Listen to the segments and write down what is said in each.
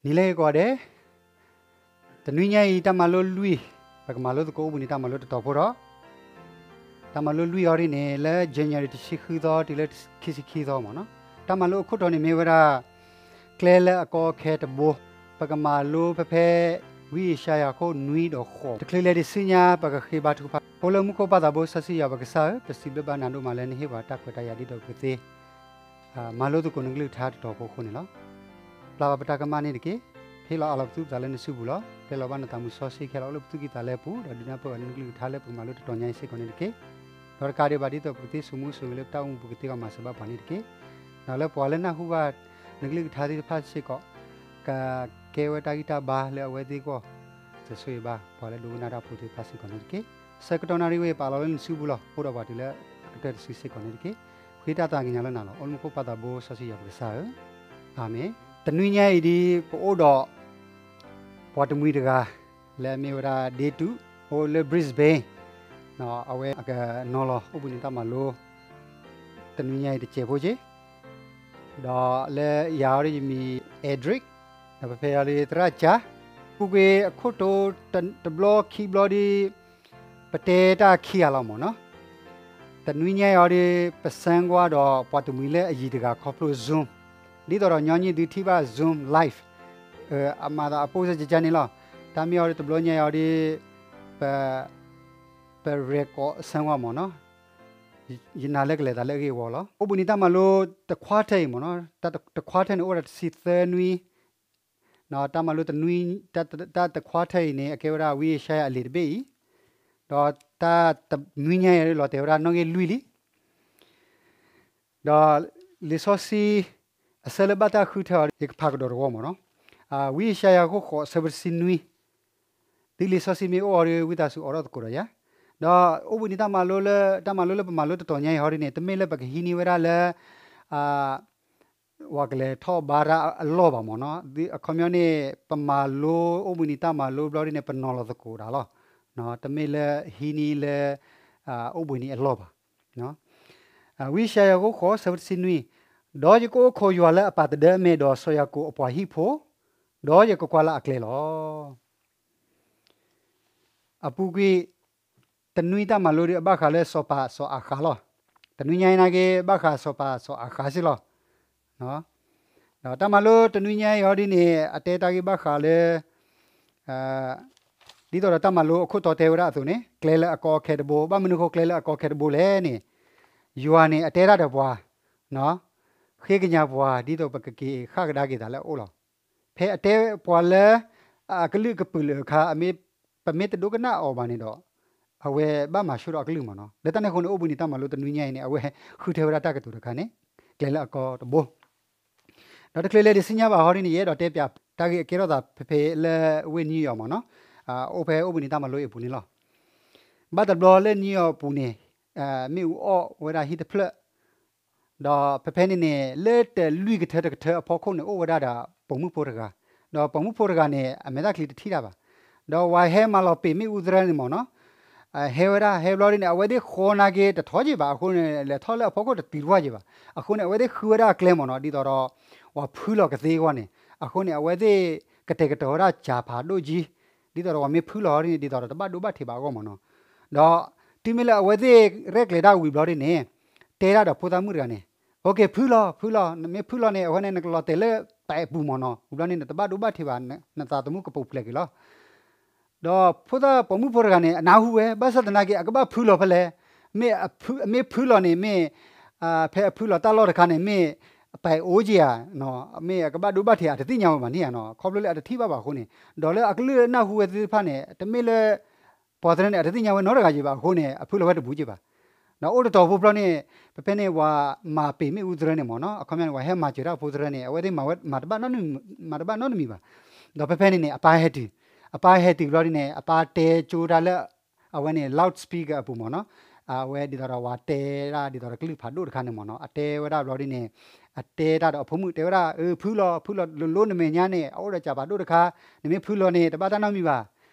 နံၤလၢကိးဂၤဒဲး, တနွံညါအံၤ တၢ်မၤလိလွံၢ်, ပကမၤလိသကိးအိၣ်ဘှံးနံၤတၢ်မၤလိတတီၤဖိဒီး တၢ်မၤလိလွံၢ်အံၤန့ၣ် လၢ January တဆံဃုသီတုၤလၢခံဆံခံသီမ့ၢ်နီၤ. တၢ်မၤလိအခိၣ်တီန့ၣ်မ့ၢ်ဝဲဒၣ် ကျဲလၢအကီအခဲတဘိ, ပကမၤလိဖဲဖဲ ဝံယၡါယၤခိၣ်နွံဒီးဃိး, တချုးလဲၤဒံးဆူညါ ပကဃ့ဘါထုကဖၣ်. အိၣ်လၢမူခိၣ်ပၢ်သးဘိစီဆှံယွၤပကစၢ်ဧၢ, ပစံးဘျုးဘၣ်နၤဒိၣ်မးလၢနဟ့ၣ်ပှၤတၢ်ခွဲးတၢ်ယာ်ဒ်သိးပကသ့ မၤလိသကိးနကလုၢ်ကထါတတီၤဖိအဃိန့ၣ်လီၤ. ပျၢ်ဘၣ်ပတၢ်ကမၣ်န့ၣ်တက့ၢ်. ဟ့ၣ်လီၤအးလီၤပသူၣ်ပသးလၢနစုပူၤလီၤ. ကျဲလီၤဘၣ်နသးမုၢ်စီဆှံခဲလၢာ်အိၣ်လၢပသူၣ်ကံၢ်သးလဲပူၤ, ဒီးဒုးနၢ်ပၢၢ်အီၤလၢနကလုၢ်ကထါလၢပကမၤလိတတီၤညါအံၤစ့ၢ်ကီးန့ၣ်တက့ၢ်. ဒီးတကးဒံးဘၣ် ဒ်သိးပကသ့စိာ်မူစိာ်ဂဲၤလၢပတၢ်အိၣ်မူပူၤကသ့လီၤမၤစၢၤဘၣ်ပှၤန့ၣ်တက့ၢ်. ဒီးလၢပှၤလၢနၢ်ဟူဘၣ်နကလုၢ်ကထါသ့ၣ်တဖၣ်စ့ၢ်ကီး ကကဲဝဲတၢ်ဂံၢ်တၢ်ဘါလၢအဝဲသ့ၣ်အဂီၢ်, ကဆိၣ်ဂ့ၤဘၣ်ပှၤလၢဒိကနၣ်တၢ်ဖိသ့ၣ်တဖၣ်စ့ၢ်ကီးန့ၣ်တက့ၢ်. ဆၢကတီၢ်နၣ်ရံၣ်ဝဲ ပာ်လီၤလၢနစုပူၤလီၤ. အိၣ်ဒီးပှၤတုၤလၢအကတၢၢ်တစုစ့ၢ်ကီးန့ၣ်တက့ၢ်. ဃ့တၢ်သးကညီၤလၢနၤလီၤ. အိၣ်လၢမူခိၣ်ပၢ်သးဘိစီဆှံယွၤပကစၢ်ဧၢ, အၤမ့ၣ်. တနွံညါအံၤ ဒ်ပအိၣ်ဒီး ပှၤတမှံၤတဂၤ လၢအမ့ၢ်ဝဲဒၣ် ဒ့တူး, အိၣ်လၢ Brisbane, အဝဲအကနီၤလီၤအိၣ်ဘှံးနံၤတၢ်မၤလိ တနွံညါအံၤတစဲးဖိက့ၢ်. ဒီးလၢယၤအီၤဒ်ယမံၤ Edric, ဒီးဖဲဖဲအီၤဒ်သရၣ်ကၠါ, ပူၤကွံာ်အခိၣ်တီတဘျီခံဘျီဒ် ပတဲတၢ်ခံဂၤလီၤမ့ၢ်နီၤ. တနွံညါအံၤအီၤဒ် ပစဲကွၢ်ဒီးပှၤတမှံၤလၢအယံၤတဂၤခီဖျိ Zoom, ဒ်သိးဒီးညီနုၢ်သုထံၣ်ဘၣ် Zoom live, အမၤသးအပိၢ်စၢ်ကကါန့ၣ်လီၤ. တၢ်မ့ၢ်အီၤဒ်တဘျီညါအံၤအီၤဒ် ပ ပ record စဲကွၢ်မ့ၢ်နီၤ. ယနာ်လၢကလဲၤသးလၢအဂ့ၢ်အဝီလီၤ. အိၣ်ဘှံးနံၤတၢ်မၤလိတခွါထၢၣ်အံၤမ့ၢ်နီၤ, တခွါထၢၣ်န့ၣ် အိၣ်ဝဲဒၣ်တဆံသၢနွံ, တၢ်မၤလိတနွံ, တၢ်တခွါထၢၣ်အံၤန့ၣ် အကဲဝဲဒၣ်ဝံယၡါယၤအလံာ်တဘ့ၣ်အံၤ, ဒီးတၢ်တနွံညါအံၤလီၤတဲာ်ဝဲဒၣ်နီၣ်ဂံၢ်လွံၢ်လံ. ဒီးလံာ်စီဆှံ အဆၢလၢဘၣ်တၢ်ဃုထၢအီၤ ယကဖးကဒီးတဝီမ့ၢ်နီၤ. ဝံယၡါယၤခိၣ်ဃိး အဆၢဖိတဆံနွံ, ဒ်လံာ်စီဆှံမ့ၢ်အိၣ်အီၤဒီး ဝံသးစူၤအိးထီၣ်သကိးဒီးယၤ. ဒီးအိၣ်ဘှံးနံၤတၢ်မၤလိလၢ တၢ်မၤလိလၢပမၤလိတတီၤညါအံၤဟီဒ်န့ၣ် တမ့ၢ်လၢပကဟံးန့ၢ်ဝဲဒၣ်လၢ ပှၤကလဲၤထီၣ်ဘါတၢ်အလီၢ်ဘၣ်မ့ၢ်နီၤ. အခီပညီန့ၣ် ပမၤလိအိၣ်ဘှံးနံၤတၢ်မၤလိဘျီဒ်န့ၣ် ပနီၤလီၤသကိးတၢ်လီၤ. တမ့ၢ်လၢဟံးန့ၢ်လၢ အိၣ်ဘှံးနံၤအလီၢ်ဘၣ်. ဝံယၡါယၤခိၣ်ဃိး ဆၢဖိတဆံနွံ, ဒီးယကအိၣ်ခိးယွၤလၢအပၢ်သဒၢအမဲာ် ဒီးစီၤယၤကိာ်အပှၤဟံၣ်ဖိ, ဒီးယကကွၢ်လၢအကျဲလီၤ. အပူၤကွံာ် တနွံတၢ်မၤလိဒီးအဘၣ်ဃးလၢစီၤပၤစီၤအၤဃးလီၤ. တနွံညါအံၤနာ်က့ ဘၣ်ဃးစီၤပၤစီၤအၤဃးစ့ၢ်လီၤ. ဒီးတၢ်မၤလိတနွံညါအံၤအီၤဒ်န့ၣ် အတဲတၢ်ဂ့ၢ်ဘၣ်ဃးလၢ ဒ်သိးဒီးတၢ်မၤလိအခိၣ်တီတဲဝဲဒၣ်အသိးန့ၣ် ကျဲလၢအကီအခဲတဘိ, ဘၣ်မနုၤအဃိကျဲလၢအကီအခဲတဘိလဲၣ်န့ၣ်, ယွၤန့ၣ် အတဲတၢ်ဒီးပှၤ, ဃ့ကညးပှၤ ဒ်သိးပကက့ၤဃၣ်ကဒါက့ၤသးလၢအအိၣ်လီၤ. ဖဲအတဲပှၤလၢ အကလုၢ်ကပုာ်လၢအခါ ပမ့ၢ်တဒိကနၣ်အီၤဘၣ်န့ၣ်ဒီး အဝဲဘၣ်မၤဆူၣ်ထီၣ်အကလုၢ်မ့ၢ်နီၤ. လၢတၢ်န့ၣ်အဃိန့ၣ် အိၣ်ဘှံးနံၤတၢ်မၤလိတနွံညါအံၤန့ၣ် အဝဲဃုထၢဝဲဒၣ်တၢ်ကတိၤတခါန့ၣ် ကျဲလၢအကီတဘိ ဒီးတချုးလဲၤဒံးဆူညါဘၣ်ဟီဒ်န့ၣ် ယအဲၣ်ဒိးတဲပၠးတၢ်ဂ့ၢ်အကဲထီၣ်သးဖဲဖဲလၢဝ့ၢ်နယူးယီၣ်မ့ၢ်နီၤ, အိၣ်ဖဲအိၣ်ဘှံးနံၤတၢ်မၤလိအံၤအပူၤန့ၣ်လီၤ. ဘၣ်တဘျီလၢနယူးယီၣ်အပူၤန့ၣ် မ့ၣ်အူအီၣ်ဝဲဒၣ်ဟံၣ်တဖျၢၣ်, ဒီးဖဲဖဲန့ၣ်န့ၣ် လၢတလွံၢ်ကထၢတကထၢအဖီခိၣ်န့ၣ် အိၣ်ဝဲဒၣ်ဒီးပိာ်မုၣ်ဖိတဂၤ, ဒီးပိာ်မုၣ်ဖိတဂၤန့ၣ် အမဲာ်သၣ်ချံတထံၣ်တၢ်ဘၣ်, ဒီးဝဲဟဲမၤလီၤပံာ်မ့ၣ်အူသရၢန့ၣ်မ့ၢ်နီၤ ဟဲဝဲဒၣ် ဟဲဘျီဒ်န့ၣ် အဝဲသ့ၣ်ဃီနာ်က့ တထီၣ်က့ၤဘၣ်အဃိန့ၣ် လဲၤထီၣ်လၢအဖီခိၣ်တတုၤတဝၢ်က့ၤဘၣ်. အဃိန့ၣ် အဝဲသ့ၣ်ဃုဝဲဒၣ်အကျဲမ့ၢ်နီၤ ဒ်သိးဒီး ပှၤဖုလီၤကသ့အဂီၢ်န့ၣ်, အဃိန့ၣ် အဝဲသ့ၣ်ကတဲာ်ကတီၤဝဲဒၣ်စၢ်ဖးဒိၣ်ကံ ဒ်သိးဒီးပှၤမ့ၢ်ဖုလီၤဒ်န့ၣ် ဒ်သိးဒီးတဘၣ်ဒိဘၣ်ထံးဘၣ်အဂီၢ်မ့ၢ်နီၤ. ဒီးတုၤမ့ၢ်လၢအဝဲသ့ၣ်ရဲၣ်ကျဲၤတၢ်ဝံၤဘျီဒ်န့ၣ် တဲဒၣ်ဒီးဖိသၣ်မုၣ်တဂၤန့ၣ်, အိၣ်က့ၤ ဖုလီၤ ဖုလီၤ, နမ့ၢ်ဖုလီၤန့ၣ် အဝဲန့ၣ်နကလီၤတဲာ်လၢပာ်အပူၤမ့ၢ်နီၤ, ဝံၤဘျီန့ၣ် နတဘၣ်ဒိဘၣ်ထံးဘၣ်, နသးသမူကပူၤဖျဲးက့ၤလီၤ. ဒီးဖိသၣ်ပိာ်မုၣ်ဖိတဂၤန့ၣ် အနၢ်ဟူဝဲ ဘၣ်ဆၣ်သနာ်က့ အကဘၣ်ဖုလီၤဖဲလဲၣ်, မ့ၢ်အမ့ၢ်ဖုလီၤန့ၣ် မ့ၢ် ဖဲအဖုလီၤတၢ်လီၢ်တခါန့ၣ် မ့ၢ်ပာ်အိၣ်က့ၤဧါ, မ့ၢ်အကဘၣ်ဒိဘၣ်ထံး အတသ့ၣ်ညါဝဲဘၣ်န့ၣ်ဧါနီၤ, ခီဖျိလၢအတထံၣ်ဘၣ်ဘၣ်အဃိန့ၣ်, ဒီးလၢအကလုၢ်နၢ်ဟူဝဲသ့ၣ်တဖၣ်န့ၣ် တမ့ၢ်လၢ ပှၤသရၢန့ၣ် အတသ့ၣ်ညါဝဲနီတဂၤက့ၤဘၣ်အဃိန့ၣ် အဖုလီၤဝဲတဘူးက့ၤဘၣ်. ဒီးအိၣ်တတီၤဖိဘျီန့ၣ် ဖဲဖဲန့ၣ် ပှၤမၤပံာ်မ့ၣ်အူသရၢန့ၣ်မ့ၢ်နီၤ, အခီပညီန့ၣ် ပှၤဟဲမၤစၢၤတၢ်ဖိသရၢန့ၣ် အဝဲသ့ၣ်မၤဝဲ မၤတဘၣ်နီတမံၤဘၣ်. ဒီးဖဲဖဲန့ၣ်န့ၣ် အပၢ်ဟဲတုၤ, အပၢ်ဟဲတုၤဘျီဒ်န့ၣ် အပၢ်တဲကၠိတၢ်လၢ အဝဲန့ၣ် loudspeaker အပူၤမ့ၢ်နီၤ, အဝဲဒ်သိးဒီးဝၤတဲဒၣ်ဒ်သိးဒီးကလုၢ်ဖးဒိၣ်တခါန့ၣ်မ့ၢ်နီၤ, အတဲဝဲဒၣ်ဘျီဒ်န့ၣ် အတဲဝဲဒၣ် အၢ ဖုလီၤ ဖုလီၤ လိၤလိၤနမဲာ်ညါန့ၣ် အအိၣ်ဒီးစၢ်ဖးဒိၣ်တခါ, နမ့ၢ်ဖုလီၤန့ၣ် တဘၣ်တၢ်နီတမံၤဘၣ်.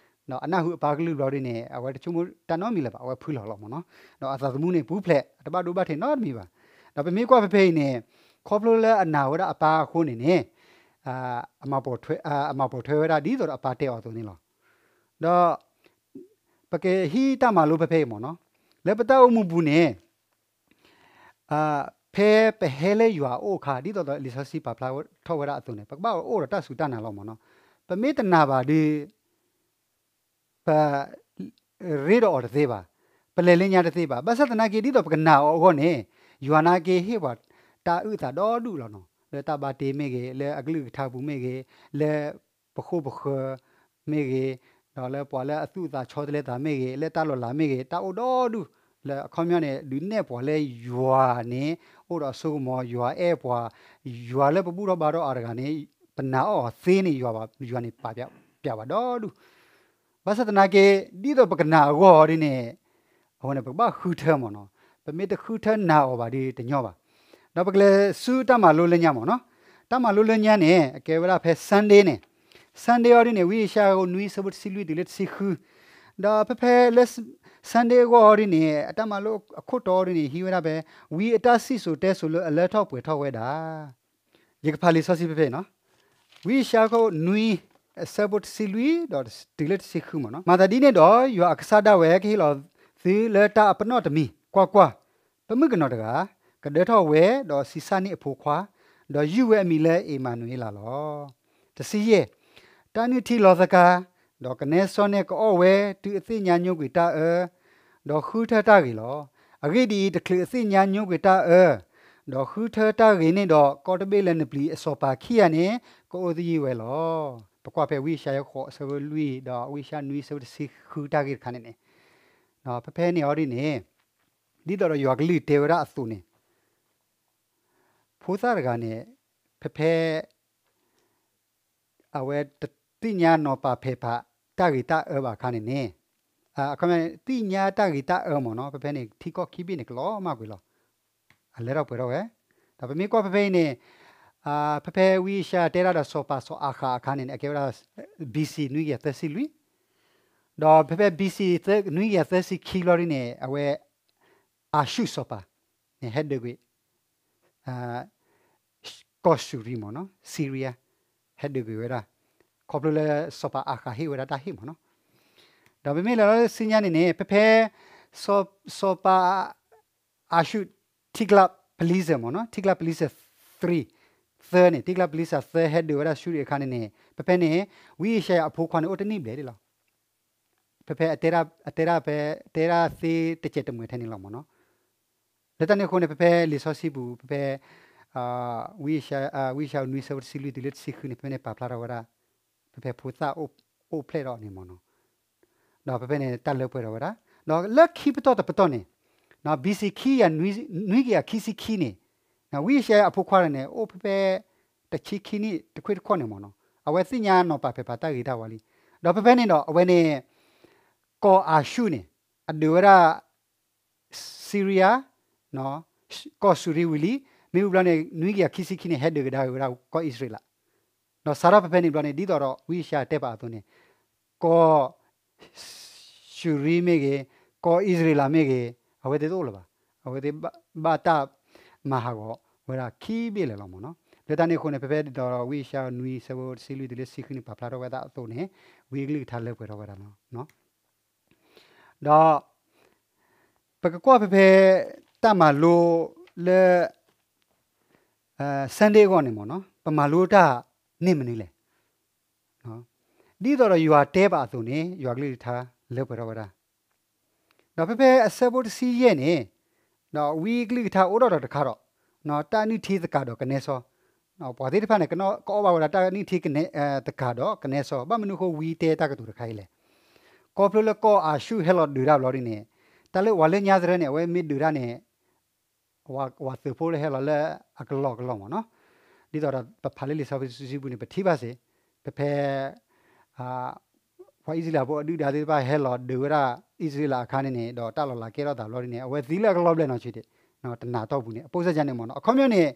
ဒီးအနၢ်ဟူအပၢ်ကလုၢ်ဘျီဒ်န့ၣ် အဝဲတဆိကမိၣ်တၢ်နီတမံၤလၢၤဘၣ်, အဝဲဖုလီၤလီၤမ့ၢ်နီၤ. ဒီးအသးသမူန့ၣ် ပူၤဖျဲး အတဘၣ်ဒိဘၣ်ထံးနီတမံၤဘၣ်. ဒီးပမ့ၢ်ကွၢ်ဖဲဖဲအံၤန့ၣ် ခီဖျိလၢအနာ်ဝဲဒၣ်အပၢ်အဃိန့ၣ်န့ၣ် အမၤပိာ်ထွဲဝဲဒၣ်ဒ်သိးဒီးအပၢ်တဲအီၤအသိးန့ၣ်လီၤ. ဒီး ပကဟံးတၢ်မၤလိဖဲဖဲအံၤမ့ၢ်နီၤ, လၢပတၢ်အိၣ်မူပူၤန့ၣ် ဖဲပဟဲလၢယွၤအအိၣ်အခါ ဒ်သိးဒီးလံာ်စီဆှံပာ်ဖျါထီၣ်ဝဲဒၣ်အသိးန့ၣ် ပကဘၣ်အိၣ်ဒီးတၢ်စူၢ်တၢ်နာ်လီၤမ့ၢ်နီၤ. ပမ့ၢ်တနာ်ဘၣ်ဒီး ပ ရ့ဒီးအီၤတသ့ဘၣ်, ပလဲၤလၢညါတသ့ဘၣ်. ဘၣ်ဆၣ်သနာ်က့ ဒ်သိးပကနာ်အီၤအဂီၢ်န့ၣ် ယွၤနာ်က့ဟ့ၣ်ပှၤတၢ်အုၣ်သးဒီဒူၣ်လီၤနီၤ, လၢတၢ်ဘါတ့မ့ၢ်ဂ့ၤ, လၢအကလုၢ်ကထါပူၤမ့ၢ်ဂ့ၤ, လၢပဃိပဃၢၤမ့ၢ်ဂ့ၤ, ဒီးလၢပှၤလၢအသူၣ်အသးဆီတလဲသးမ့ၢ်ဂ့ၤ, လၢတၢ်လီၤလးမ့ၢ်ဂ့ၤ, တၢ်အိၣ်ဒီဒူၣ်, လၢအခီပညီန့ၣ် ဒုးနဲၣ်ပှၤလၢယွၤန့ၣ် အိၣ်ဒီးအစိကမီၤ, ယွၤအဲၣ်ပှၤ, ယွၤလၢပဘူၣ်ထီၣ်ဘါထီၣ်အီၤတဂၤန့ၣ် ပနာ်အီၤသ့န့ၣ် ယွၤန့ၣ်ပာ်ပျးဝဲဒီဒူၣ်. ဘၣ်ဆၣ်သနာ်က့ ဒ်သိးပကနာ်အဂီၢ်အီၤဒ်န့ၣ် အဃိန့ၣ် ပကဘၣ်ဃုထၢမ့ၢ်နီၤ. ပမ့ၢ်တဃုထၢနာ်အီၤဘၣ်ဒီးတညီဘၣ်. ဒီးပကလဲၤဆူတၢ်မၤလိလၢညါမ့ၢ်နီၤ. တၢ်မၤလိလၢညါန့ၣ် အကဲဝဲဒၣ်ဖဲ Sunday န့ၣ်, Sunday အီၤဒ်န့ၣ် ဝံယၡါယၤအခိၣ်နွံ အဆၢဖိတဆံလွံၢ်တုၤလၢတဆံဃု, ဒီးဖဲဖဲလၢ Sunday အဂီၢ်အီၤဒ်န့ၣ် အတၢ်မၤလိအခိၣ်တီအီၤဒ်န့ၣ် ဟံးဝဲဒၣ်ဖဲ ဝံအတၢ်စံၣ်စိၤတဲစိၤလၢအလၢထီၣ်ပှဲၤထီၣ်ဝဲဒၣ် ယကဖးလံာ်စီဆှံဖဲဖဲအံၤနီၤ, ဝံယၡါယၤအခိၣ်နွံ အဆၢဖိတဆံလွံၢ်ဒီးတုၤလၢတဆံဃုမ့ၢ်နီၤ. မၤသးဒ်န့ၣ်ဒီး ယွၤအကစၢ်ဒၣ်ဝဲကဟ့ၣ်လီၤသုလၢတၢ်အပနီၣ်တမံၤ, ကွၢ်ကွၢ်, ပမုၣ်ကနီၤတဂၤ ကဒၢထီၣ်ဝဲဒီးဆံးစၢ်န့ၢ်အဖိခွါ, ဒီးယုၢ်ဝဲအမံၤလၢအ့မၤနူၤအ့လးလီၤ. တဆံယဲၢ်, တၢ်နုၢ်ထံလီၤသကၤ, ဒီးကနဲစီန့ၣ်ကအီၣ်ဝဲတုၤအသ့ၣ်ညါညိကွံာ်တၢ်အၢ ဒီးဃုထၢတၢ်ဂ့ၤလီၤ. အဂ့ၢ်ဒ်အံၤ, တချုးအသ့ၣ်ညါညိကွံာ်တၢ်အၢ ဒီးဃုထၢတၢ်ဂ့ၤန့ၣ်ဒီး ကီၢ်တဘ့ၣ်လၢနပျံၤအစီၤပၤခံဂၤန့ၣ် ကအိၣ်သယုၢ်ဝဲလီၤ. ပကွၢ်ဖဲဝံယၡါယၤဃိး အဆၢဖိလွံၢ် ဒီးဝံယၡါယၤနွံအဆၢဖိတဆံဃုတၢ်ဂ့ၢ်တခါန့ၣ်န့ၣ်, ဖဲဖဲန့ၣ်အီၤဒ်န့ၣ် ဒ်သိးဒီးယွၤကလုၢ်တဲဝဲဒၣ်အသိးန့ၣ် ဖိသၣ်တဂၤန့ၣ် ဖဲဖဲ အဝဲတသ့ၣ်ညါနီၤပာ်ဖဲးဖးတၢ်ဂ့ၤတၢ်အၢဘၣ်အခါန့ၣ်န့ၣ်, အခီပညီ သ့ၣ်ညါတၢ်ဂ့ၤတၢ်အၢမ့ၢ်နီၤ, ဖဲဖဲန့ၣ် ထံကီၢ်ခံဘ့ၣ်န့ၣ် ကလီၤမၢ်ကွံာ်လီၤ. အလၢထီၣ်ပှဲၤထီၣ်ဝဲ, ဒီးပမ့ၢ်ကွၢ်ဖဲဖဲအံၤန့ၣ်, ဖဲဖဲဝံယၡါယၤတဲဒၣ်ဒီးစီၤပၤစီၤအၤဃးအခါန့ၣ်န့ၣ် အကဲဝဲဒၣ် ဘီၣ်စံၣ် နွံကယၤသၢဆံလွံၢ်, ဒီးဖဲဖဲ ဘီၣ်စံၣ် နွံကယၤသၢဆံခံဘျီဒ်န့ၣ် အဝဲ အၤၡူၣ်စီၤပၤန့ၣ် ဟဲဒုးကွံာ် ကီၢ်စူၤရံမ့ၢ်နီၤ, Syria ဟဲဒုးကွံာ်ဝဲဒၣ်, ခီဖျိလၢစီၤပၤအၤဃးဟ့ၣ်ဝဲဒၣ်တၢ်ဟ့ၣ်မ့ၢ်နီၤ. ဒီးပမ့ၢ်လဲၤလီၤလၢဆူညါန့ၣ်န့ၣ် ဖဲဖဲ စီၤပၤ အၤၡူၣ် ထံကျးပလံစၢၤမ့ၢ်နီၤ, ထံကျးပလံစၢၤ three သၢန့ၣ်, ထံကျးပလံစၢၤသၢဟဲဒုးဝဲဒၣ်စူၤရံအခါန့ၣ်န့ၣ် ဖဲဖဲန့ၣ် ဝံယၡါယၤအဖိခွါန့ၣ် အိၣ်တနံၣ်ဘျဲၣ်လီၤ. ဖဲဖဲအတဲဒၣ်ဖဲ တဲဒၣ်သ့တစဲးတမှဲၤထဲန့ၣ်လီၤမ့ၢ်နီၤ. လၢတၢ်န့ၣ်အဃိန့ၣ် ဖဲဖဲလံာ်စီဆှံပူၤ ဖဲဖဲ ဝံယၡါယၤ နွံအဆၢဖိတဆံလွံၢ်တုၤလၢတဆံဃုန့ၣ် ဖဲဖဲန့ၣ်ပာ်ဖျါထီၣ်ဝဲဒၣ် ဖဲဖဲဖိသၣ်အိၣ်ဖျဲၣ်ထီၣ်န့ၣ်မ့ၢ်နီၤ. ဒီးဖဲဖဲန့ၣ် တၢ်လၢပှဲၤထီၣ်ဝဲဒၣ်, ဒီးလၢခံပတီၢ်တပတီၢ်န့ၣ် ဘီၣ်စံၣ် ခံကယၤ နွံကယၤခံဆံခံန့ၣ် ဝံယၡါယၤအဖိခွါန့ၣ် အိၣ်ဖဲဖဲ တဆံခံနံၣ်တခွ့ၣ်တခီၣ်န့ၣ်မ့ၢ်နီၤ, အဝဲသ့ၣ်ညါနီၤပာ်ဖဲးဖးတၢ်ဂ့ၤတၢ်ဝါလံ. ဒီးဖဲဖဲန့ၣ်ဒီး အဝဲန့ၣ် ကီၢ်အၤၡူၣ်န့ၣ် အဒုးဝဲဒၣ် Syria ကီၢ်စူၤရံဝံၤလံ, မ့ၢ်ဝံၤဘျီန့ၣ် နွံကယၤခံဆံခံန့ၣ် ဟဲဒုးကဒါက့ၤဝဲဒၣ်ကီၢ်အံၣ်စရ့လး. ဒီးစးထီၣ်ဖဲဖဲန့ၣ်ဘျီန့ၣ် ဒ်သိးဒီးဝံယၡါယၤတဲပာ်အသိးန့ၣ် ကီၢ် စူၤရံမ့ၢ်ဂ့ၤ, ကီၢ်အံၣ်စရ့လးမ့ၢ်ဂ့ၤ, အဝဲသ့ၣ်တအိၣ်လၢၤဘၣ်. အဝဲသ့ၣ်ဘၣ်တၢ်မၤဟးဂီၤဝဲဒၣ်ခံဘ့ၣ်လၢာ်လီၤမ့ၢ်နီၤ. လၢတၢ်န့ၣ်အဃိန့ၣ် ဖဲဖဲဒ်သိးဒီးဝံယၡါယၤနွံအဆၢဖိတဆံလွံၢ်တုၤလၢတဆံဃုန့ၣ် ပာ်ဖျါထီၣ်ဝဲဒၣ်အသိးန့ၣ် ဝံအကလုၢ်ကထါလၢပှဲၤထီၣ်ဝဲဒၣ်လီၤ. ဒီး ပကကွၢ်ဖဲဖဲတၢ်မၤလိလၢ Sunday အဂီၢ်န့ၣ်မ့ၢ်နီၤ ပမၤလိတၢ်န့ၢ်မနုၤလဲၣ်. ဒ်သိးဒီးယွၤတဲပာ်အသိးန့ၣ် ယွၤကလုၢ်ကထါလၢပှဲၤထီၣ်ဝဲဒၣ်. ဒီးဖဲဖဲအဆၢဖိတဆံယဲၢ်န့ၣ် ဒီးဝံအကလုၢ်ကထါအိၣ်ထီၣ်ဒီးတခါဒီး တၢ်နုၢ်ထံသကၤဒီးကနဲစီ, ပှၤသ့ၣ်တဖၣ်န့ၣ် ကအီၣ်ဘၣ်ဝဲဒၣ်တၢ်နုၢ်ထံသကၤဒီးကနဲစီ, ဘၣ်မနုၤအဃိဝံတဲတၢ်ကတိၤတခါအံၤလဲၣ်. ခီဖျိလၢကီၢ်အၤၡူၣ်ဟဲလီၤဒုးတၢ်ဘျီဒ်န့ၣ် တၢ်လၢပှၤလၢညါတရၢန့ၣ် အဝဲမ့ၢ်ဒုးတၢ်န့ၣ် ပှၤသုးဖိလၢဟဲလီၤလၢအကလီကလီမ့ၢ်နီၤ. ဒ်သိးဒီးပဖးလၢလံာ်စီဆှံစုစုပူၤန့ၣ် ပထံၣ်ဘၣ်စ့ၢ် ဖဲဖဲ ပှၤအံၣ်စရ့လးဖိအဒုၣ်ဒါသ့ၣ်တဖၣ်ဟဲလီၤဒုးဝဲဒၣ်အံၣ်စရ့လးအခါန့ၣ်န့ၣ် ဒီးတၢ်လီၤလးကဲထီၣ်သးဘျီဒ်န့ၣ် အဝဲသံလၢအကလီဘျဲၣ်နီၢ်ဆံးဒံး, တနၤတီၢ်ပူၤန့ၣ် အပိၢ်စၢ်ယါန့ၣ်မ့ၢ်နီၤ အခီပညီန့ၣ်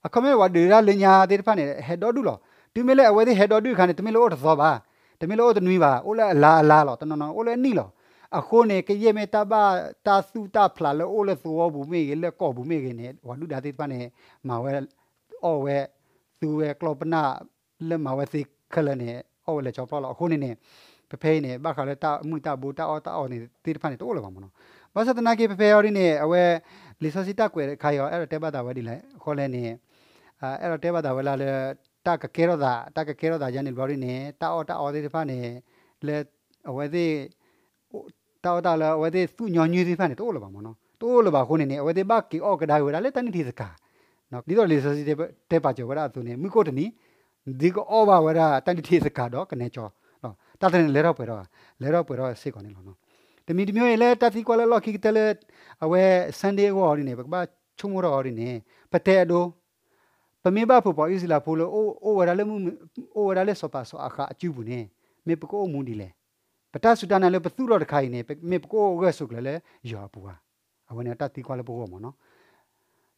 အခီပညီပှၤဒုးတၢ်လၢညါသ့ၣ်တဖၣ်န့ၣ် ဟဲဒီဒူၣ်လီၤ. တုၤမ့ၢ်လၢအဝဲသ့ၣ်ဟဲဒီဒူၣ်အခါန့ၣ် တမ့ၢ်လၢအိၣ်တသီဘၣ်, တမ့ၢ်လၢအိၣ်တနွံဘၣ်, အိၣ်လၢအလါအလါလီၤ. တနီၤနီၤအိၣ်လၢအနံၣ်လီၤ. အဃိန့ၣ် ကယဲၢ်မ့ၢ်တၢ်ဘၣ်တၢ်သူၣ်တၢ်ဖျးလၢအိၣ်လၢသဝီပူၤမ့ၢ်ဂ့ၤ လၢကီၢ်ပူၤမ့ၢ်ဂ့ၤန့ၣ် ပှၤဒုၣ်ဒါသ့ၣ်တဖၣ်န့ၣ် မၤဝဲ အီၣ်ဝဲ သူဝဲကျီၢ်ပနၢ် လၢမၤဝဲသ့ခဲလၢာ်န့ၣ် အီၣ်ဝဲလဲၤကၠီဖျီလီၤ. အဃိန့ၣ်န့ၣ် ပဖဲအံၤန့ၣ် ဘၣ်ဃးလၢတၢ်မုၢ်တၢ်ဘိတၢ်အီၣ်တၢ်အီန့ၣ်သ့ၣ်တဖၣ်န့ၣ် တအိၣ်လၢၤဘၣ်မ့ၢ်နီၤ. ဘၣ်ဆၣ်သနာ်က့ ပဖဲအံၤဒ်န့ၣ် အဝဲ လံာ်စီဆှံတၢ်ကွဲးတခါအံၤ အဲၣ်ဒိးတဲဘၣ်သးဝဲဒ်လဲၣ်အဃိလဲၣ်န့ၣ် အဲၣ်ဒိးတဲဘၣ်သးဝဲလၢ တၢ်ကကဲထီၣ်သး တၢ်ကကဲထီၣ်သးယါန့ၣ်ဘျီဒ်န့ၣ် တၢ်အီၣ်တၢ်အီသ့ၣ်တဖၣ်န့ၣ် လၢ အဝဲသ့ၣ် တၢ်အီၣ်တၢ်လၢအဝဲသ့ၣ်သူၣ်ညီနုၢ်သ့ၣ်တဖၣ်န့ၣ် တအိၣ်လၢၤဘၣ်မ့ၢ်နီၤ. တအိၣ်လၢၤဘၣ်အဃိန့ၣ်န့ၣ် အဝဲသ့ၣ်ဘၣ်က့ၤအီၣ်ကဒါက့ၤဝဲဒၣ်လၢတၢ်နုၢ်ထံသကၤ ဒ်သိးလံာ်စီဆှံတဲပာ်စၢၤဝဲဒၣ်အသိးန့ၣ် မုၢ်ကိၣ်တနံၤ ဒ်ကအီၣ်ဘၣ်ဝဲဒၣ်တၢ်နုၢ်ထံသကၤဒီးကနဲကၠီ တၢ်တဖၣ်န့ၣ် လဲၤထီၣ်ပှဲၤထီၣ် လဲၤထီၣ်ပှဲၤထီၣ်စ့ၢ်ကီးန့ၣ်လီၤ. တမံၤတမံၤအံၤလၢတၢ်သံကွၢ်လၢလီၢ်ခံကတၢၢ်လၢ အဝဲ Sunday အဂီၢ်ဒ်န့ၣ် ပကဘၣ်ဆိကမိၣ်ထီၣ်အီၤဒ်န့ၣ် ပတဲအဒိ ပမ့ၢ်ဘၣ်ဖုးပှၤအံၣ်စရ့လးဖိလၢ အိၣ်ဝဲဒၣ်လၢ အိၣ်ဝဲဒၣ်လၢစီၤပၤစီၤအၤဃးအစုပူၤန့ၣ် မ့ၢ်ပကအိၣ်မူဒ်လဲၣ်. ပတၢ်စူၢ်တၢ်နာ်လၢပသူၣ်ထီၣ်တခါအံၤန့ၣ် မ့ၢ်ပကအိၣ်ဂၢၢ်ဆိးကျၢၤလၢယွၤအပူၤဧါ. အဝဲန့ၣ်တၢ်သံကွၢ်လၢပဂီၢ်မ့ၢ်နီၤ.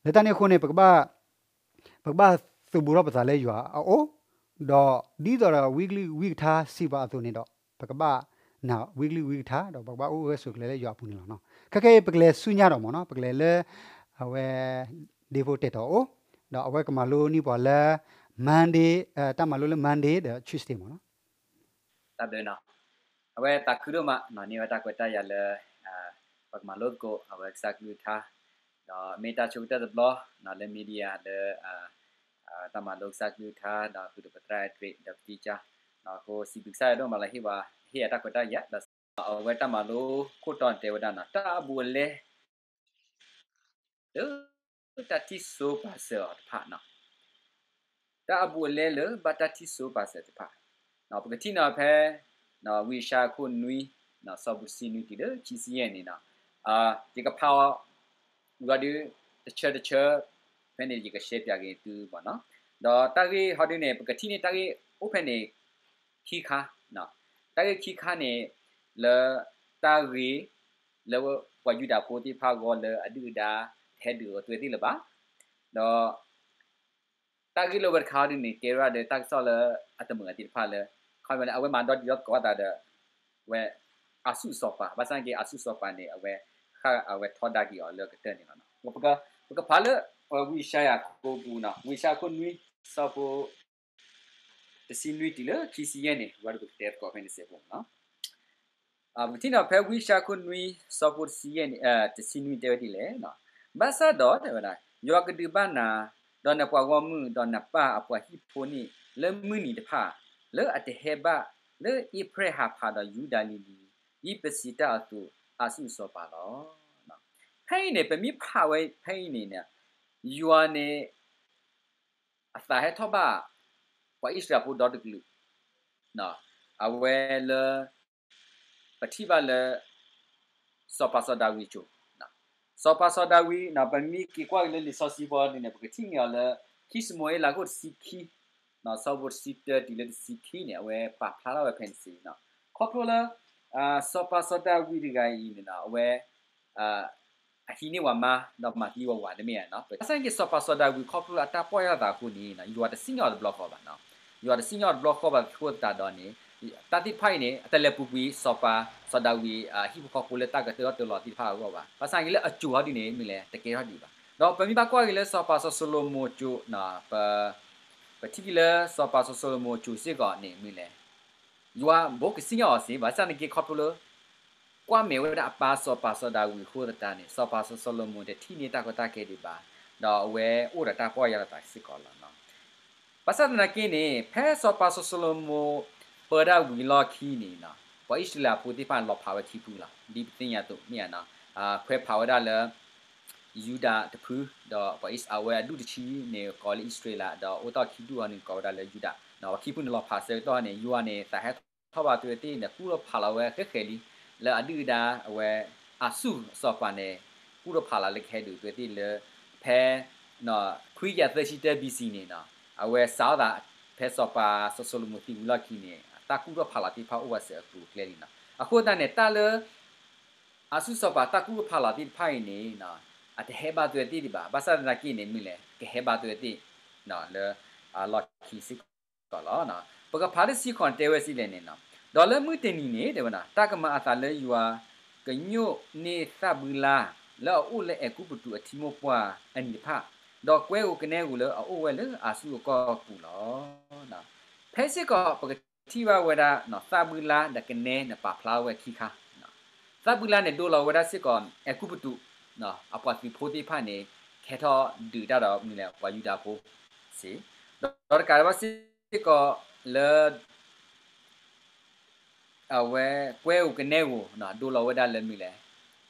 လၢတၢ်န့ၣ်အဃိန့ၣ် ပကဘၣ် ပကဘၣ်သုးဘူးထီၣ်ပသးလၢယွၤအအိၣ်, ဒီးဒ်သိးဒီးဝံကလုၢ်ဝံကထါစံးပှၤအသိးန့ၣ်ဒီး ပကဘၣ်နာ်ဝံကလုၢ်ဝံကထါ ဒီးပကဘၣ်အိၣ်ဂၢၢ်ဆိးကျၢၤလၢယွၤအပူၤန့ၣ်လီၤ. ခဲကနံၣ်အံၤ ပကလဲၤဆူညါဒီးမ့ၢ်နီၤ ပကလဲၤလၢ အဝဲ ဒ့ဖိတဲာ်တီၤအိၣ်, ဒီးအဝဲကမၤလိန့ၢ်ပှၤလၢ Monday တၢ်မၤလိလၢ Monday ဒီး Tuesday မ့ၢ်နီၤ. တၢ်ဘျုးနီၤ, အဝဲသးခုဒိၣ်မးနီၤ န့ၢ်ဝဲတၢ်ခွဲးတၢ်ယာ်လၢ ပကမၤလိသကိး အဝဲကစၢ်ကလုၢ်ကထါ, ဒီးမ့ၢ်တၢ်ဆိကတၢၢ်တဘျီနီၤ လၢ media လၢ တၢ်မၤလိကစၢ်ကလုၢ်ကထါ ဒီးဃုာ်ဒီးပသရၣ်အဲၣ်တရံး ဒီးပတံၢ်ကၢ်, အဃိစံးဘျုးကစၢ်ယွၤဒိၣ်မးလၢဟ့ၣ်ဝဲ ဟ့ၣ်ယၤတၢ်ခွဲးတၢ်ယာ် ဒီးအဝဲတၢ်မၤလိခိၣ်တီန့ၣ်တဲဝဲဒၣ်နီၤ တၢ်အဘူးအလဲ လၢတၢ်ထံၣ်စိပာ်စၢၤအီၤတဖၣ်နီၤ, တၢ်အဘူးအလဲလၢဘၣ်တၢ်ထံၣ်စိပာ်စၢၤတဖၣ်, ပကထံၣ်နီၤဖဲ ဝံယၡါယၤခိၣ်နွံ ဆၢဖိတဆံနွံတုၤလၢခံဆံယဲၢ်န့ၣ်နီၤ, ယကဖးအီၤ ဝံၤဒီး တဆၢတဆၢ ဖဲန့ၣ်ယကရှဲပၠးက့ၤသုမ့ၢ်နီၤ, ဒီးတၢ်ဂ့ၢ်ဟီဒုန့ၣ် ပကထံၣ်န့ၢ်တၢ်ဂ့ၢ်အိၣ်ဖဲန့ၣ် ခံခါ, တၢ်ဂ့ၢ်ခံခါန့ၣ် လၢတၢ်ဂ့ၢ် လၢပှၤယူဒၤဖိသ့ၣ်တဖၣ်အဂီၢ်လၢအဒုၣ်အဒါ တဟဲဒုးအီၤသွဲသ့ၣ်လၢၤဘၣ်, ဒီး တၢ်ဂ့ၢ်လၢဝဲတခါဒုန့ၣ် ကဲဝဲဒၣ်ဒီးတၢ်ကစီၣ်လၢအတမုာ်အသ့ၣ်တဖၣ်လၢ ခီမ့ၢ်လၢအဝဲမၤဒီဒံးဒီသကိးသးဒီး ဝဲ အၤစူၣ်စီၤပၤ, ဘၣ်ဆၣ်က့ၤအၤစူၣ်စီၤပၤန့ၣ် အဝဲ အဝဲထီဒါက့ၤအီၤလၢကတၢၢ်န့ၣ်လီၤ. ပကဖးလၢ ဝံယၡါယၤခိၣ်ပူၤနီၤ, ဝံယၡါယၤခိၣ်နွံ ဆၢဖိ တဆံနွံတုၤလၢခံဆံယဲၢ်န့ၣ် ဝံၤဒီးပကတဲသကိးဖဲန့ၣ်စဲးဖိမ့ၢ်နီၤ. ပကထံၣ်နီၤဖဲဝံယၡါယၤခိၣ်နွံ ဆၢဖိတဆံယဲၢ်န့ၣ် တဆံနွံတဲဝဲဒ်လဲၣ်, ဘၣ်ဆၣ်ဒီးတဲဝဲဒၣ် ယွၤကဒုးဘၣ်နၤ, ဒီးနပှၤဂီၢ်မုၢ် ဒီးနပၢ်အပှၤဟံၣ်ဖိန့ၣ် လၢမုၢ်နံၤတဖၣ် လၢအတဟဲဘၣ်လၢအ့ဖြ့ၣ်ဟးဖးဒီးယူဒၤလံၤလံၤ ဒ်ပစံးတၢ်အသိး အၤစူၣ်စီၤပၤလီၤ. ဖဲအံၤန့ၣ် ပမ့ၢ်ဖးဝဲဖဲအံၤန့ၣ် ယွၤန့ၣ် အသးဟဲထီၣ်ဘၣ် ပှၤအံၣ်စရ့လးဖိဒီတကလုာ်, အဝဲလၢ ပထံၣ်ဘၣ်လၢ စီၤပၤစီၤဒၤဝံးအစိၤ, စီၤပၤစီၤဒၤဝံး ပမ့ၢ်က့ၤကွၢ်က့ၤလၢလံာ်စီဆှံဖိဒ်န့ၣ် ပကထံၣ်န့ၢ်အီၤလၢ ခံၡမူၤအ့လးခိၣ်တဆံခံ ဆၢဖိတဆံတၢတုၤလၢတဆံခံန့ၣ် အဝဲပာ်ဖျါထီၣ်ဝဲဖဲန့ၣ်စ့ၢ်ကီး, ခီဖျိလၢ စီၤပၤစီၤဒၤဝံးတဂၤအံၤန့ၣ် အဝဲ အဟံးန့ၢ်ဝၤမါ ဒီးမၤသံဝဲဝၤတမ့ၢ်ဧါ. ဘၣ်ဆၣ်က့ၤစီၤပၤစီၤဒၤဝံးခီဖျိလၢအတၢ်ပီၢ်ယၢ်လီၤသးအဃိန့ၣ် ယွၤတစံၣ်ညီၣ်အီၤတဘျီဃီဘၣ်, ယွၤတစံၣ်ညီၣ်အီၤတဘျီဃီဘၣ်အဃိသတးဒီးန့ၣ် တၢ်သ့ၣ်တဖၣ်အံၤန့ၣ် အတလဲၤပူၤကွံာ်စီၤပၤစီၤဒၤဝံးအဟံၣ်ဖိဃီဖိလၢတၢ်ကတၢၢ်ထီၣ်တၢၢ်လီၤသ့ၣ်တဖၣ်အဂီၢ်ဘၣ်. ဘၣ်ဆၣ်က့ၤလၢအစိၤဟီဒုန့ၣ် မ့ၢ်လဲၣ် တကဲထီၣ်ဒံးဘၣ်. ဒီးပမ့ၢ်ဘၣ်ကွၢ်က့ၤလၢစီၤပၤစီၤၡလိၤမိၤအစိၤ ပထံၣ်က့ၤလၢစီၤပၤစီၤၡလိၤမိၤအစိၤစ့ၢ်ကီးန့ၣ် မ့ၢ်လဲၣ် ယွၤဘိးကစံၣ်ညီၣ်အီၤစ့ၢ် ဘၣ်ဆၣ်သနာ်က့ခီဖျိလၢ ကွၢ်မဲာ်ဝဲဒၣ်အပၢ်စီၤပၤစီၤဒၤဝံးအဃိသတးန့ၣ် စီၤပၤစီၤၡလိၤမိၤတထံၣ်န့ၢ်တၢ်ကီတၢ်ခဲဒံးဘၣ်, ဒီးအဝဲအိၣ်ဒီးတၢ်ပီၢ်ယၢ်လီၤသးစ့ၢ်ကီးလီၤ. ဘၣ်ဆၣ်သနာ်က့န့ၣ် ဖဲစီၤပၤစီၤၡလိၤမိၤပၢဒၣ်ဝံၤလီၢ်ခံန့ၣ် ပှၤအံၣ်စရ့လးဖိသ့ၣ်တဖၣ်လီၤဖးဝဲခံဖုလီၤ. ဒ်ပသ့ၣ်ညါအသိးမ့ၢ်ဧါ, ခွဲးဖးဝဲဒၣ်လၢ ယူဒၤတဖု, ဒီးပှၤအံၣ်စရ့လးဝဲအဒူၣ်တဆံန့ၣ် ကိးလၢအံၣ်စရ့လး, ဒီးအိၣ်တ့ၢ်ခံဒူၣ်အီၤန့ၣ် ကိးဝဲဒၣ်လၢယူဒၤ, ပှၤခံဖုန့ၣ်လီၤဖးဆၢကတီၢ်န့ၣ် ယွၤန့ၣ်သးဟဲထီၣ်ဘၣ်သုဝဲသ့ၣ်န့ၣ် ကူၣ်ထီၣ်ဖးလီၤဝဲဃဲးဃဲးလံ, လၢအဒုၣ်အဒါအဝဲ အၤစူၣ်စီၤပၤန့ၣ် ကူၣ်ထီၣ်ဖးလီၤလၢကဟဲဒုးသုဝဲသ့ၣ်လၢ ဖဲ ခွံကယၤသၢဆံတၢ ဘီၣ်စံၣ် န့ၣ် အဝဲစးထီၣ်သး ဖဲစီၤပၤစီၤၡလိၤမိၤသံဝံၤလီၢ်ခံန့ၣ် တၢ်ကူၣ်ထီၣ်ဖးလီၤသ့ၣ်တဖၣ်အိၣ်ဝဲစဲးအကျိၤအကျဲလံနီၤ. အဃိသတးန့ၣ် တၢ်လၢ အၤစူၣ်စီၤပၤတၢ်ကူၣ်ထီၣ်ဖးလီၤသ့ၣ်တဖၣ်အံၤန့ၣ် အတဟဲဘၣ်သုဝဲသ့ၣ်ဒံးဘၣ်. ဘၣ်ဆၣ်သနာ်က့န့ၣ် မ့ၢ်လဲၣ် ကဟဲဘၣ်သုဝဲသ့ၣ် လၢ လီၢ်ခံစ့ၢ်ကီးလီၤ. ပကဖးတဆံဃိးန့ၣ် တဲဝဲဒ်လဲၣ်န့ၣ်, ဒီးလၢမုၢ်တနံၤန့ၣ် တဲဝဲဒၣ် တၢ်ကမၤအသးလၢယွၤ ကညိၣ်န့ၢ်သၣ်ဘုလါ လၢအအိၣ်လၢအဲၤကူပတူးအထံမိၢ်ပှၢ်အနံၤတဖၣ်, ဒီးကွဲဧိၤကနဲဧိၤလၢအအိၣ်ဝဲလၢအၤစူၣ်အကီၢ်ပူၤလီၤ. ဖဲစ့ၢ်ကီးပကထံၣ်ဘၣ်ဝဲဒၣ် သၣ်ဘုလါဒီးကနဲန့ၣ်ပာ်ဖျါဝဲခံခါ, သၣ်ဘုလါန့ၣ်ဒိလီၤဝဲဒၣ်စ့ၢ်ကီး အဲၤကူပတူး အပှၤသုးဖိသ့ၣ်တဖၣ်န့ၣ် ကဟဲထီၣ်ဒုးတၢ်ဒီးမနုၤလဲၣ် ပှၤယူဒၤဖိစ့ၢ်, ဒီးတကးဒံးဘၣ်စ့ၢ်ကီးလၢ အဝဲ ကွဲဧိၤကနဲဧိၤ ဒိလီၤဝဲဒၣ်လၢမနုၤလဲၣ်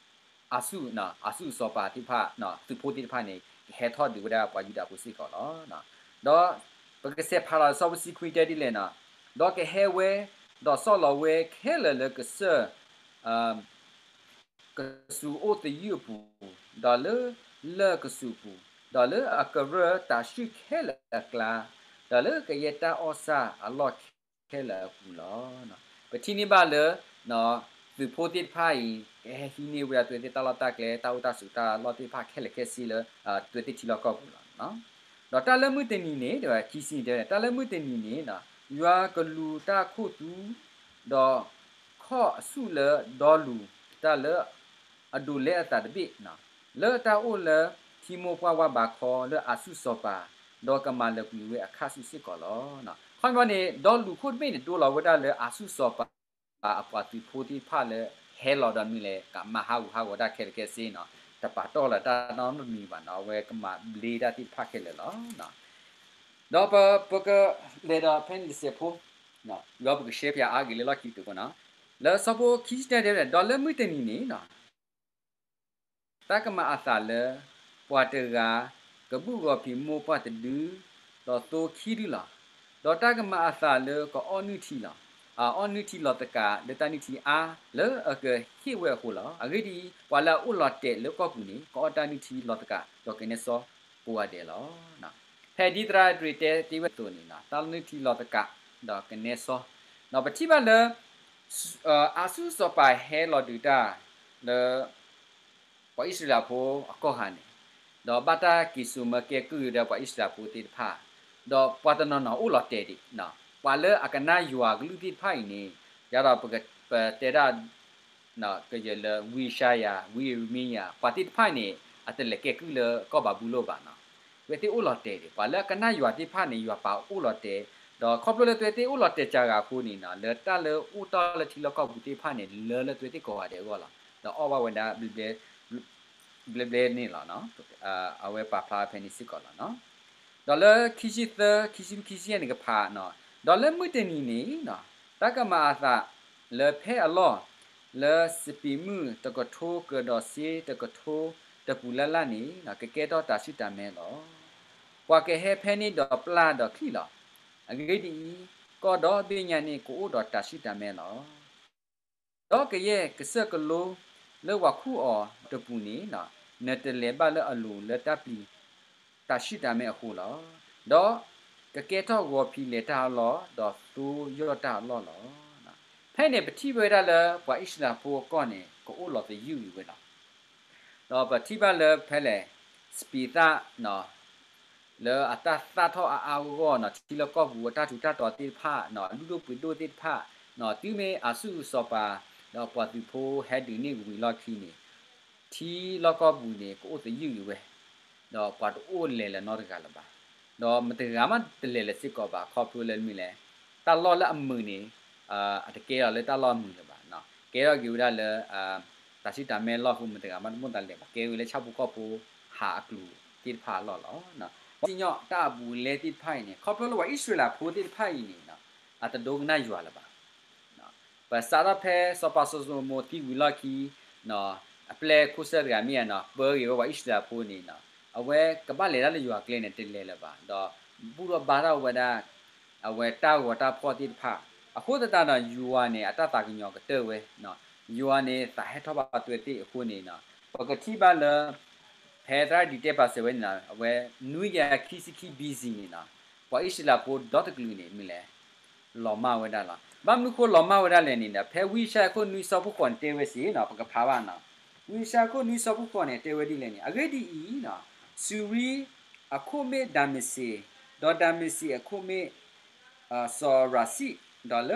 အၤဆူၣ်, အၤဆူၣ်စီၤပၤသ့ၣ်တဖၣ် သုးဖိသ့ၣ်တဖၣ်န့ၣ် ကဟဲထီၣ်ဒုးဝဲဒၣ်ပှၤယူဒၤဖိစ့ၢ်ကီးလီၤ. ဒီးပကစးဖးလီၤစီၤပၤဆံခွံတဲဒ်လဲၣ်န့ၣ်, ဒီးကဟဲဝဲ, ဒီးဆီၣ်လီၤဝဲခဲလၢာ်လၢကစၢၢ် ကစူၤအိၣ်သယုၢ်အပူၤ, ဒီးလၢ လၢၢ်ကစူၤအပူၤ, ဒီးလၢအကရၢၢ်တၤဆှုၣ်ခဲလၢာ်အကျါ, ဒီးလၢကယဲၢ်တၢ်အီၣ်ဆၣ်အလီၢ်ခဲလၢာ်အပူၤလီၤ. ပထံၣ်န့ၢ်ဘၣ်လၢ သုးဖိသ့ၣ်တဖၣ်အံၤ ကဟဲဟံးန့ၢ်ဝဲဒၣ်သုဝဲသ့ၣ်တၢ်လီၢ်တၢ်ကျဲ တၢ်အိၣ်တၢ်ဆိးတၢ်လီၢ်သ့ၣ်တဖၣ်ခဲလၢာ်ခဲဆ့လၢ သုဝဲသ့ၣ်ထံလီၢ်ကီၢ်ပူၤလီၤ. ဒီးတၢ်လၢမုၢ်တနံၤန့ၣ် တဲဝဲခံဆံန့ၣ်တဲဝဲ တၢ်လၢမုၢ်တနံၤန့ၣ် ယွၤကလူၤတၢ်ခိၣ်သူ ဒီးခီၣ်အဆူၣ်လၢဒီလူၤ တၢ်လၢအဒိးလဲအသးတဘ့ၣ်, လၢတၢ်အိၣ်လၢထံမိၢ်ပှၢ်ဝါဘးခီလၢအၤဆူၣ်စီၤပၤ, ဒီးကမၤလၢာ်ကွံာ်ဝဲအခၣ်ဆူၣ်စ့ၢ်ကီးလီၤ. ခီပညီန့ၣ် ဒီလူၤခိၣ်တဘ့ၣ်န့ၣ် ဒိလီၤဝဲဒၣ်လၢအၤဆူၣ်စီၤပၤ အပှၤသုးဖိသ့ၣ်တဖၣ်လၢဟဲလီၤဒီးမနုၤလဲၣ် ကမၤဟးဂူာ်ဟးဂီၤတၢ်ခဲလၢာ်ခဲဆ့န့ၣ်, တပာ်တီၢ်လၢတၢ်နီတမံၤဘၣ်န့ၣ် အဝဲကမၤဘျ့တၢ်သ့ၣ်တဖၣ်ခဲလၢာ်လီၤ. ဒီးပကလဲၤဒီးဖဲန့ၣ်တစဲးဖိ, ဒီးပကရှဲပၠးအါက့ၤလၢလီၢ်ခံတက့ၢ်န့ၣ်, လၢဆၢဖိခံဆံတၢတဲဝဲဒၣ် ဒီးလၢမုၢ်တနံၤန့ၣ် တၢ်ကမၤအသးလၢ ပှၤတဂၤကဘူၣ်ဂီၤဖံးမိၢ်ပှၢ်တဒု, ဒီးသိခံဒုလီၤ. ဒီးတၢ်ကမၤအသးလၢကအီၣ်နုၢ်ထံလီၤ. အအီၣ်နုၢ်ထံလီၤသကး လၢတၢ်နုၢ်ထံအါ လၢအကဟ့ၣ်ဝဲအဃိလီၤ. အဂ့ၢ်ဒ်အံၤ, ပှၤလၢအအိၣ်လီၤတဲာ်လၢကီၢ်ပူၤန့ၣ် ကအီၣ်တၢ်နုၢ်ထံလီၤသကး ဒီးကနဲစီကိးဂၤဒဲးလီၤ. ဖဲဒ်သရၣ်ဒ့တဲတ့ၢ်ဝဲအသိးန့ၣ် တၢ်လၢနုၢ်ထံလီၤသကး ဒီးကနဲစီ, ဒီးပထံၣ်ဘၣ်လၢ အၤဆူၣ်စီၤပၤဟဲလီၤဒုးတၢ်လၢ ပှၤအံၣ်စရ့လးဖိအကီၢ်ခါန့ၣ်, ဒီးဘၣ်တၢ်က့ၤစိာ်မၢကဲကုၢ်ဒီးပှၤအံၣ်စရ့လးဖိသ့ၣ်တဖၣ်, ဒီးပှၤတနီၤနီၤအိၣ်လီၤတဲာ်ဒံး, ပှၤလၢအကနၣ်ယွၤကလုၢ်သ့ၣ်တဖၣ်အံၤန့ၣ်, ယၤဒီးပတဲဒၣ် ကယဲၢ်လၢဝံယၡါယၤ, ဝံယရမံယၤ, ပှၤသ့ၣ်တဖၣ်န့ၣ် အတလဲၤကဲကုၢ်လၢကီၢ်ဘၤဘူလိၣ်ဘၣ်န့ၣ်, ဝဲသ့ၣ်အိၣ်လီၤတဲာ်ဒံး, ပှၤလၢအကနၣ်ယွၤသ့ၣ်တဖၣ်န့ၣ် ယွၤပာ်အိၣ်လီၤတဲာ်, ဒီးခီဖျိလၢသုဝဲသ့ၣ်အိၣ်လီၤတဲာ်စှၤဂၤအဃိန့ၣ်, လၢတၢ်လၢအိၣ်တ့ၢ်လၢထံလီၢ်ကီၢ်ပူၤသ့ၣ်တဖၣ်န့ၣ် လၢလၢသုဝဲသ့ၣ်ကိးဂၤဒဲးအဂီၢ်လီၤ. ဒီးအီၣ်ဘၣ်ဝဲဒၣ် ဘျဲဘျဲန့ၣ်လီၤ. အဝဲပာ်ဖျါဖဲန့ၣ်စ့ၢ်ကီးလီၤ. ဒီးလၢခံဆံသၢ, ခံဆံလွံၢ်, ခံဆံယဲၢ်န့ၣ်ကဖး, ဒီးလၢမုၢ်တနံၤန့ၣ်, တၢ်ကမၤအသးလၢဖဲအလီၢ်, လၢစပံးမုၢ်တကထိကဒီးစ့တကထိတပူၤလၢ်လၢ်န့ၣ်, ကကဲထီၣ်တၤဆှုၣ်တၤမဲလီၤ. ပှၤကဟဲဖဲန့ၣ်ဒီးပျၢ်ဒီးချံၣ်လီၤ. အဂ့ၢ်ဒ်အံၤ, ကီၢ်ဒီဘ့ၣ်ညါန့ၣ်ကအိၣ်ဒီးတၤဆှုၣ်တၤမဲလီၤ. ဒီးကယဲၢ်ကစၢၢ်ကလိလၢပှၤခူၣ်အီၤတပူၤန့ၣ်, နတလဲၤဘၣ်လၢအလိၤလၢတၢ်ပျံၤတၤဆှုၣ်တၤမဲအဃိလီၤ. ဒီးကကဲထီၣ်ဂီၤဖံးလဲၤတၢ်အလီၢ်, ဒီးသိယီၢ်တၢ်အလီၢ်လီၤ. ဖဲန့ၣ်ပထံၣ်ဝဲဒၣ်လၢပှၤအံၣ်စရ့လးဖိအကီၢ်န့ၣ် ကအိၣ်လီၤသယုၢ်အံၤဝဲလီၤ. ဒီးပထံၣ်ဘၣ်လၢဖဲလဲၣ်, စပံးသၣ် လၢအတၢ်သၣ်ထီၣ်အါအါဂီၢ်ဂီၢ်န့ၣ် ထံလီၢ်ကီၢ်ပူၤအတၢ်ထူးတၢ်တီၤသ့ၣ်တဖၣ်န့ၣ် အလုၢ်ဒိၣ်ပှ့ၤဒိၣ်သ့ၣ်တဖၣ်န့ၣ် တုၤမ့ၢ်အၤဆူၣ်စီၤပၤ ဒီးပှၤသုးဖိဟဲဒုးန့ၢ်ဝံၤလီၢ်ခံန့ၣ် ထံလီၢ်ကီၢ်ပူၤန့ၣ် ကအိၣ်သယုၢ်အံၤဝဲ, ဒီးပှၤတအိၣ်လဲၤလၢၤနီတဂၤလၢၤဘၣ်. ဒီးမတဂၤမးတလဲၤလၢၤစ့ၢ်ကီးဘၣ် ခီဖျိလၢမနုၤလဲၣ်, တၢ်လီၢ်လၢအမုာ်န့ၣ် အတကဲထီၣ်လၢတၢ်လီၢ်အမုာ်လၢၤဘၣ်, ကဲထီၣ်က့ၤဝဲဒၣ်လၢ တၢ်ဆူၣ်တၢ်မဲလီၢ်အဃိ မတဂၤမးတမိၣ်သးလဲၤဘၣ် ကဲဝဲလၢဆၣ်ဖိကီၢ်ဖိဟးအကျိၤသ့ၣ်တဖၣ်အလီၢ်လီၤ. စံၣ်ညီၣ်တၢ်အဘူးအလဲသ့ၣ်တဖၣ်အံၤန့ၣ် ခီဖျိလၢပှၤအံၣ်စရ့လးဖိသ့ၣ်တဖၣ်အံၤန့ၣ် အတဒိကနၣ်ယွၤလၢၤဘၣ်. ပစးထီၣ်ဖဲစီၤပၤစီၤၡလိၤမိၤသံဝံၤလီၢ်ခံ အပျဲၢ်ခိၣ်ဆၢၣ်တဂၤမ့ၢ်ဧါ ပၢဂ့ၤဝဲပှၤအံၣ်စရ့လးဖိန့ၣ် အဝဲကဘၣ်လဲၤတၢ်လၢယွၤကျဲန့ၣ် တလဲၤလၢၤဘၣ် ဒီးဘူၣ်ထီၣ်ဘါထီၣ်ဝဲဒၣ် အဝဲတၢ်ဂီၤတၢ်ဖှီၣ်သ့ၣ်တဖၣ် အဃိသတးဒီး ယွၤန့ၣ် အတၢ်သးကညီၤကတၢၢ်ဝဲ, ယွၤန့ၣ် သးဟဲထီၣ်ဘၣ်အဝဲသ့ၣ်အဃိန့ၣ် ပကထံၣ်ဘၣ်လၢ ဖဲသရၣ်ဒံးတဲပာ်စၢၤဝဲန့ၣ် အဝဲ နွံကယၤခံဆံခံ ဘီၣ်စံၣ် န့ၣ် ပှၤအံၣ်စရ့လးဖိဒီတကလုာ်န့ၣ် မနုၤလဲၣ် လီၤမၢ်ဝဲဒၣ်လီၤ. ဘၣ်မနုၤဃိလီၤမၢ်ဝဲဒၣ်လဲၣ်န့ၣ်ဒီး ဖဲဝံယၡါယၤခိၣ်နွံဆၢဖိဃိးန့ၣ်တဲဝဲစ့ၢ် ပကဖးဘၣ်န့ၣ်, ဝံယၡါယၤခိၣ်နွံဆၢဖိဃိးန့ၣ် တဲဝဲဒ်လဲၣ်န့ၣ် အဂ့ၢ်ဒ်အံၤ စူၤရံအခိၣ်မ့ၢ်ဒၤမ့းစ့း, ဒီးဒၤမ့းစ့းအခိၣ်မ့ၢ် စီၤရၤစံး, ဒီးလၢ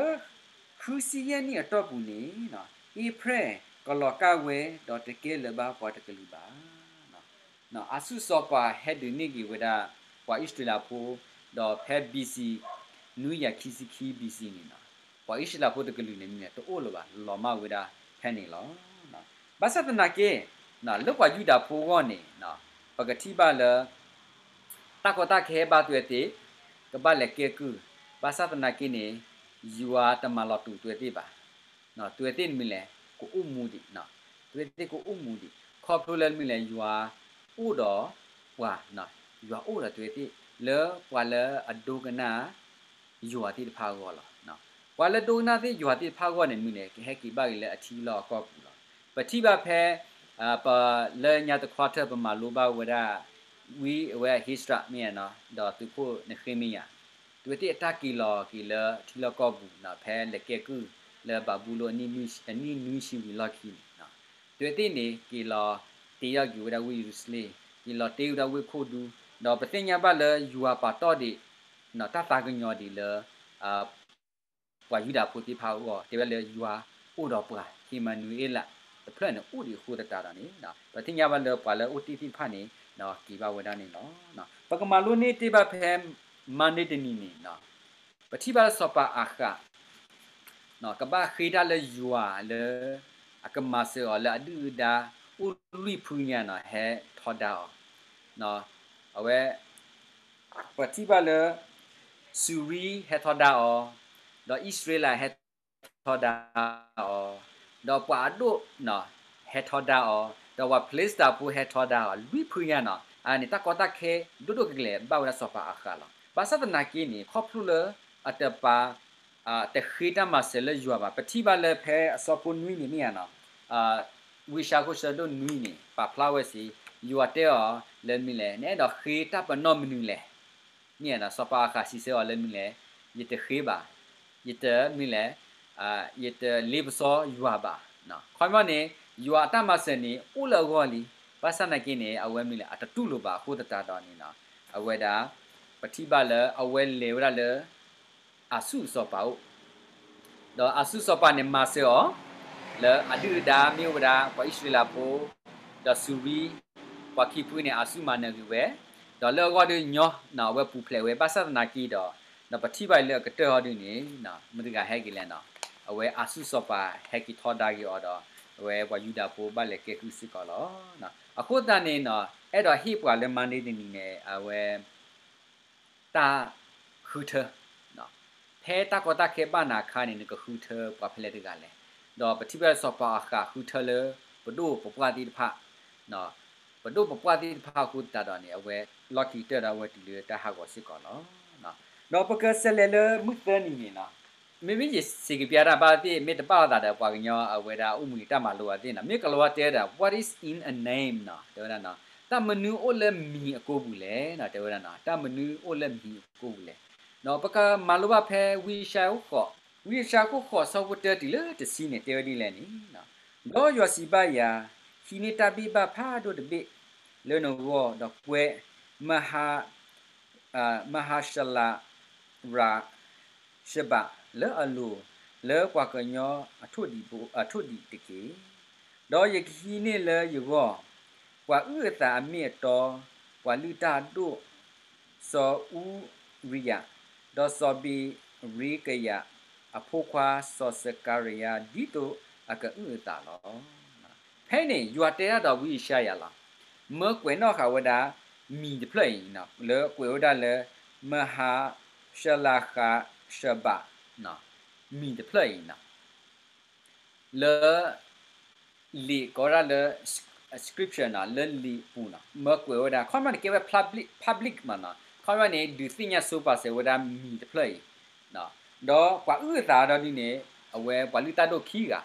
ဃုဆံယဲၢ်နံၣ်အတီၢ်ပူၤန့ၣ် အ့ဖြဲၣ်ကလီၤကၢ်ဝဲ ဒီးတကဲလၢၤဘၣ်ပှၤတကလုာ်ဘၣ်. အၤဆူၣ်စီၤပၤဟဲဒုးန့ၢ်က့ၤဝဲဒၣ် ပှၤအံၣ်စရ့လးဖိ, ဒီးဖဲ ဘီၣ်စံၣ် နွံကယၤခံဆံခံ ဘီၣ်စံၣ် န့ၣ်နီၤ, ပှၤအံၣ်စရ့လးဖိတကလုာ်န့ၣ်မ့ၢ်န့ၣ် တအိၣ်လၢၤဘၣ်, လီၤမၢ်ဝဲဒၣ်ဖဲန့ၣ်လီၤ. ဘၣ်ဆၣ်သနာ်က့ လၢပှၤယူဒၤဖိအဂီၢ်န့ၣ် ပကထံၣ်ဘၣ်လၢ တၢ်ကီတၢ်ခဲဘၣ်သွဲသ့ၣ်, ကဘၣ်လဲၤကဲကုၢ်, ဘၣ်ဆၣ်သနာ်က့န့ၣ် ယွၤတမၤလီၤတူာ်သွဲသ့ၣ်ဘၣ်. သွဲသ့ၣ်န့ၣ်မ့ၢ်လဲၣ်, ကအိၣ်မူဒံး, သွဲသ့ၣ်ကအိၣ်မူဒံး, ခီဖျိလၢမ့ၢ်လဲၣ် ယွၤအိၣ်ဒီးပှၤ, ယွၤအိၣ်ဒီးသွဲသ့ၣ် လၢပှၤလၢအဒိကနၣ် ယွၤသ့ၣ်တဖၣ်အဂီၢ်လီၤ. ပှၤလၢဒိကနၣ်သ့ၣ်ယွၤသ့ၣ်တဖၣ်အဂီၢ်န့ၣ်မ့ၢ်န့ၣ် ကဟဲက့ၤဘၣ်က့ၤလၢအထံလီၢ်အကီၢ်ပူၤလီၤ. ပထံၣ်ဘၣ်ဖဲ ပလၢညါတခီထၢၣ် ပမၤလိဘၣ်ဝဲဒၣ် ဝံအဝဲ ဟ့းစြၤ မ့ၢ်ဧါနီၤ, ဒီးသုးခိၣ်နဃ့မယၤ, သွဲသ့ၣ်အတၢ်က့ၤလီၤက့ၤလၢထံလီၢ်ကီၢ်ပူၤနီၤ, ဖဲလဲၤကဲကုၢ်လၢဘၤဘူလိၣ် အနံၣ်နွံဆံဝံၤလီၢ်ခံန့ၣ်, သွဲသ့ၣ်န့ၣ် က့ၤလီၤတ့ထီၣ်က့ၤဝဲဒၣ်ဝ့ၢ်ယရူၤၡလ့ၣ်, က့ၤလီၤတ့ဝဲဒၣ်ဝ့ၢ်ခိၣ်ဒူ, ဒီးပသ့ၣ်ညါဘၣ်လၢယွၤပာ်တီၢ်ဒံး တၢ်သးကညီၤဒံးလၢ ပှၤယူဒၤဖိသ့ၣ်တဖၣ်အဂီၢ်, တဲဝဲဒၣ်လၢယွၤအိၣ်ဒီးပှၤ, အ့မၤနူၤအ့လး တဖျၢၣ်န့ၣ်အိၣ်ဒံးအဃိသတးဒီးန့ၣ်, ပသ့ၣ်ညါဘၣ်လၢပှၤလၢအအိၣ်တ့ၢ်သ့ၣ်တဖၣ်န့ၣ် က့ၤဘၣ်ဝဲဒၣ်န့ၣ်လီၤ. ပကမၤလိန့ၢ်တ့ၢ်ဘၣ်ဖဲ မၤန့ၢ်တနံၤန့ၣ်, ပထံၣ်ဘၣ်လၢစီၤပၤအၤဃး ကဘၣ်ဃ့တၢ်လၢယွၤလၢ အကမၤစၢၤအီၤလၢအဒုၣ်အဒါ အိၣ်လွံၢ်ဖုညါနီၤ ဟဲထီဒါအီၤ, အဝဲ ပထံၣ်ဘၣ်လၢ စူၤရံဟဲထီဒါအီၤ, ဒီးအံၣ်စရ့လးဟဲထီဒါအီၤ, ဒီးပှၤအဒိၣ် ဟဲထီဒါအီၤ, ဒီးပှၤဖလ့စတၤဖိဟဲထီဒါအီၤ လွံၢ်ဖုညါနီၤ, အန့ၣ်တၢ်ကီတၢ်ခဲဒိၣ်ဒိၣ်ကလဲာ်ဘၣ်ဝဲဒၣ်စီၤပၤအၤဃးလီၤ. ဘၣ်ဆၣ်သနာ်က့န့ၣ် ခီဖျိလၢအတပာ် တဃ့တၢ်မၤစၢၤလၢယွၤဘၣ်. ပထံၣ်ဘၣ်လၢဖဲအဆၢဖိနွံန့ၣ်မ့ၢ်ဧါနီၤ, ဝံယၡါယၤ အခိၣ်ဆၢဒိၣ်နွံန့ၣ် ပာ်ဖျါဝဲစ့ၢ်, ယွၤတဲအီၤလၢမနုၤလဲၣ်, နအဲၣ်ဒိးဃ့တၢ်ပနီၣ်မနုၤလဲၣ်, မ့ၢ်ဧါနီၤ, စီၤပၤအၤဃးစံးဆၢအီၤလၢမနုၤလဲၣ်, ယတဃ့ဘၣ်, ယတမနုၤလဲၣ်, ယတလ့ပစီယွၤဘၣ်. ခီပညီန့ၣ် ယွၤအတၢ်မၤစၢၤန့ၣ် အိၣ်လၢအဂီၢ်လံ, ဘၣ်ဆၣ်သနာ်က့န့ၣ် အဝဲမနုၤလဲၣ် အတတူၢ်လိာ်ဘၣ်အဃိသတးဒီးန့ၣ်နီၤ, အဝဲဒၣ် ပထံၣ်ဘၣ်လၢအဝဲလဲၤဝဲဒၣ်လၢ အၤစူၢ်စီၤပၤအိၣ်, ဒီးအၤစူၢ်စီၤပၤန့ၣ်မၤစၢၤအီၤ လၢအဒုၣ်အဒါမ့ၢ်အိၣ်ဝဲဒၣ် ပှၤအံၣ်စရ့လးဖိ, ဒီးစူၤရံ, ပှၤခံဖုန့ၣ် အၤစူၢ်မၤနၢၤဂ့ၤဝဲ, ဒီးလၢအဂီၢ်ဒုးညီ အဝဲပူၤဖျဲးဝဲ ဘၣ်ဆၣ်သနာ်က့ဒီး ဒီးပထံၣ်ဘၣ်လၢအကတၢၢ်ဟီဒုန့ၣ် မတၤတဂၤဟဲက့ၤလဲၣ်နီၤ, အဝဲအၤစူၢ်စီၤပၤဟဲက့ၤထီဒါက့ၤအီၤဒီး အဝဲပှၤယူဒၤဖိဘၣ်လဲၤကဲကုၢ်စ့ၢ်ကီးလီၤ. အဃိသတးန့ၣ်နီၤ အဲၣ်ဒိးဟ့ၣ်ပှၤလၢမၤန့ၢ်တနံၤန့ၣ် အဝဲ တၢ်ဃုထၢ, ဖဲတၢ်ကီတၢ်ခဲဘၣ်နၤအခါန့ၣ် နကဃုထၢပှၤဖဲလဲၣ်တဂၤလဲၣ်. ဒီးပထံၣ်ဘၣ်စီၤပၤအၤဃးဃုထၢလၢ ပဒိၣ်ပပှၢ်သ့ၣ်တဖၣ်, ပဒိၣ်ပပှၢ်သ့ၣ်တဖၣ်အဃိသတးဒီးန့ၣ် အဝဲလီၢ်ခံကတၢၢ်ဒီးအဝဲတုၤလၢတၢ်ဟးဂီၤစ့ၢ်ကီးလီၤ. ဒီးပကစးလဲၤလၢမုၢ်သၢနံၤန့ၣ်နီၤ, မ့မ့ၢ်ယစံးကပျၢ်တၢ်ဘၣ်သ့ၣ် မ့ၢ်တဘၣ်လိာ်သးဒီးပှၤကညီအဝဲဒၣ်အိၣ်မူတၢ်မၤလိအီၤသ့ၣ်နီၤ, မ့ၢ်ကလီၤဝါတဲဝဲဒၣ် what is in a name နီၤ, တဲဝဲဒၣ်နီၤ, တၢ်မနုၤအိၣ်လၢမံၤအကိပူၤလဲၣ်နီၤ, တဲဝဲဒၣ်နီၤ, တၢ်မနုၤအိၣ်လၢမံၤအကိပူၤလဲၣ်. ဒီးပကမၤလိဘၣ်ဖဲဝံယၡါယၤ ဝံယၡါယၤ အခိၣ်ဃိး ဆၢဖိတၢတုၤလၢတဆံန့ၣ် တဲဝဲဒ်လဲၣ်န့ၣ်, ဒီးယွၤစံးဘၣ်ယၤ, ဟံးန့ၢ်တၢ်ဘ့ၣ်ဘၣ်ဖးဒိၣ်တဘ့ၣ်လၢနဂီၢ်, ဒီးကွဲး မဟါ မဟါၡလးရၣ် ရှဘးလၢအလိၤ လၢပှၤကညီအထိၣ်ဒံးတက့ၢ်. ဒီးယကဟံးန့ၢ်လၢယဂီၢ် ပှၤအုၣ်အသးအမ့ၢ်အတီ, ပှၤလုၢ်တၢ်အဒိၣ် စီၤအူရံယၤ, ဒီးစီၤဘ့ရ့ကယၤ အဖိခွါစီၤစကၤရယၤ ဒ်သိးအကအုၣ်အသးလီၤ. ဖဲန့ၣ် ယွၤတဲဒၣ်ဒီးဝံယၡါယၤလီၤ, မၢကွဲးနီၣ်ဃာ်ဝဲဒၣ် မံၤတဖျၢၣ်အံၤ လၢကွဲးဝဲဒၣ်လၢ မဟါၡလးရၣ် ရှဘး မံၤတဖျၢၣ်အံၤ လၢ လံာ်ကိးဝဲဒၣ်လၢ scripture နီၤ, လၢလံာ်ပူၤနီၤ, မၢကွဲးဝဲဒၣ် ခီပညီန့ၣ်ကဲဝဲ public မးနီၤ, ခီပညီန့ၣ် ဒုးသ့ၣ်ညါဆိပာ်စၢၤဝဲဒၣ်မံၤတဖျၢၣ်အံၤ, ဒီးပှၤအုၣ်အသးဒီးဒ်န့ၣ် အဝဲပှၤလုၢ်တၢ်ဒိၣ်ခံ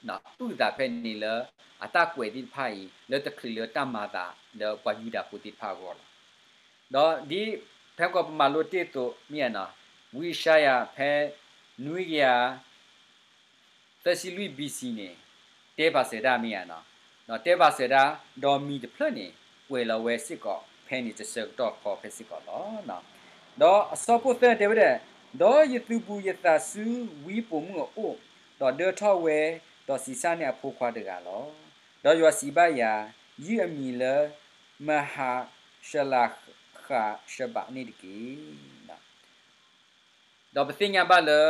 ဂၤ အုၣ်အသးဖဲန့ၣ်လၢ အတၢ်ကွဲးသ့ၣ်တဖၣ်အံၤ လၢတချုးလၢတၢ်မၤသးလၢပှၤယူဒၤဖိသ့ၣ်တဖၣ်အဂီၢ်လီၤ. ဒီးဒ်ဖဲကီးပမၤလိတ့ၢ်အသိးမ့ၢ်နီၤ, ဝံယၡါယၤဖဲ နွံကယၤ သၢဆံလွံၢ် ဘီၣ်စံၣ်န့ၣ် တဲပာ်စၢၤတၢ်မ့ၢ်ဧါနီၤ, ဒီးတဲပာ်စၢၤတၢ် ဒီးမံၤတဖျၢၣ်န့ၣ် ကွဲးလီၤဝဲစ့ၢ်ကီးဖဲန့ၣ် တဆၢကတီၢ်ခီဖဲစ့ၢ်ကီးလီၤ. ဒီးအဆၢဖိသၢတဲဝဲဒၣ်, ဒီးယသူၣ်ပူၤယသးဆူဝံပိာ်မုၣ်အအိၣ်, ဒီးဒၢထီၣ်ဝဲ, ဒီးဆံးစၢ်န့ၢ်အဖိခွါတဂၤလီၤ. ဒီးယွၤစံးဘၣ်ယၤ, ယုၢ်အမံၤလၢ မဟါၡလးဃးရှဘးန့ၣ်တက့ၢ်. ဒီး ဒီးပသ့ၣ်ညါဘၣ်လၢ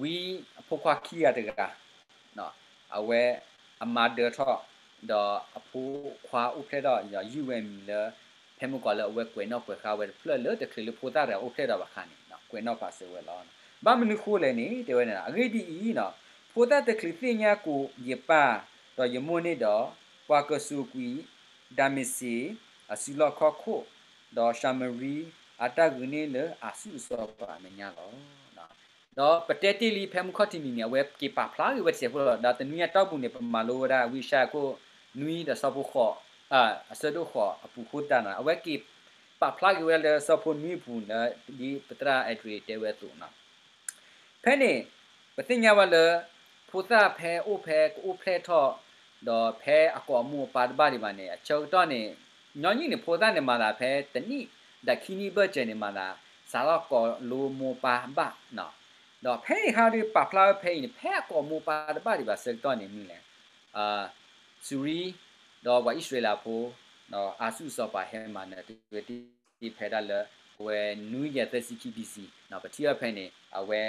ဝံအဖိခွါခံဂၤတဂၤ အဝဲအမါဒၢထီၣ်, ဒီးအဖိခွါအိၣ်ဖျဲၣ်ထီၣ် ဒီးယုၢ်ဝဲမံၤလၢ ဖဲမုၢ်ကီးလၢအဝဲကွဲးနီၣ်ကွဲးဃါဝဲတဖျၢၣ်လၢတချုးလၢဖိသၣ်တဂၤအိၣ်ဖျဲၣ်ဒီးဘၣ်အခါန့ၣ် ကွဲးနီၣ်ပာ်စၢၤဝဲလီၤ. ဘၣ်မနုၤဃိလဲၣ်န့ၣ် တဲဝဲန့ၣ် အဂ့ၢ်ဒ်အံၤ, ဖိသၣ်တချုးသ့ၣ်ညါကိးယပၢ်ဒီးယမိၢ်န့ၣ်ဒီး, ပှၤကစူးကွံာ်ဒၤမ့းစ့းအစုလီၢ်ခီၣ်ခိၣ်, ဒီးၡၤမရံအတၢ်ဂုာ်န့ၢ်လၢအစုအစီၤပၤအမဲာ်ညါလီၤ. ဒီးပတဲတ့ၢ်လံဖဲမုၢ်ခီၣ်ထံးနံၤန့ၣ် အဝဲက့ၤပာ်ဖျါက့ၤဝဲတစဲးဖိလီၤ. ဒီးတနွံအတီၢ်ပူၤန့ၣ် ပမၤလိဝဲဒၣ်ဝံယၡါယၤခိၣ်နွံဒီးဆၢဖိဃိး, အဆၢဒိၣ်ဃိးအပူၤဃိသတးန့ၣ် အဝဲက့ၤပာ်ဖျါက့ၤဝဲဒၣ်လၢဆၢဖိနွံအပူၤလၢ ဒ်ပသရၣ်အဲဒရ့းတဲဝဲအသိးန့ၣ် ဖဲန့ၣ် ပသ့ၣ်ညါဘၣ်လၢ ဖိသၣ်ဖဲအိၣ်ဖဲကအိၣ်ဖျဲၣ်ထီၣ်, ဒီးဖဲအကိာ်အမိၢ်အပၢ်တဘၣ်ဒံးဘၣ်န့ၣ် အဆၢကတီၢ်န့ၣ် ညီနုၢ်န့ၣ် ဖိသၣ်န့ၣ်မၤသးဖဲတနံၣ် ဒီးခံနံၣ်ဘၢၣ်စၢၤန့ၣ်မၤသး စးထီၣ်ကိးလိမိၢ်ပၢ်ဘၣ်, ဒီးဖဲန့ၣ်ဟါဒီးပာ်ဖျါဝဲဖဲအံၤန့ၣ် ဖဲအကိာ်မိၢ်ပၢ်တဘၣ်ဒံးဘၣ်ဆၢကတီၢ်န့ၣ်မနုၤလဲၣ်, စူၤရံ ဒီးပှၤအံၣ်စရ့လးဖိ အစုအစီၤပၤဟဲမၤနၢၤတ့ၢ်ဝဲသ့ၣ်ဖဲဒၣ်လၢ အဝဲနွံကယၤသၢဆံခံ B C ပထံၣ်အီၤဖဲန့ၣ် အဝဲ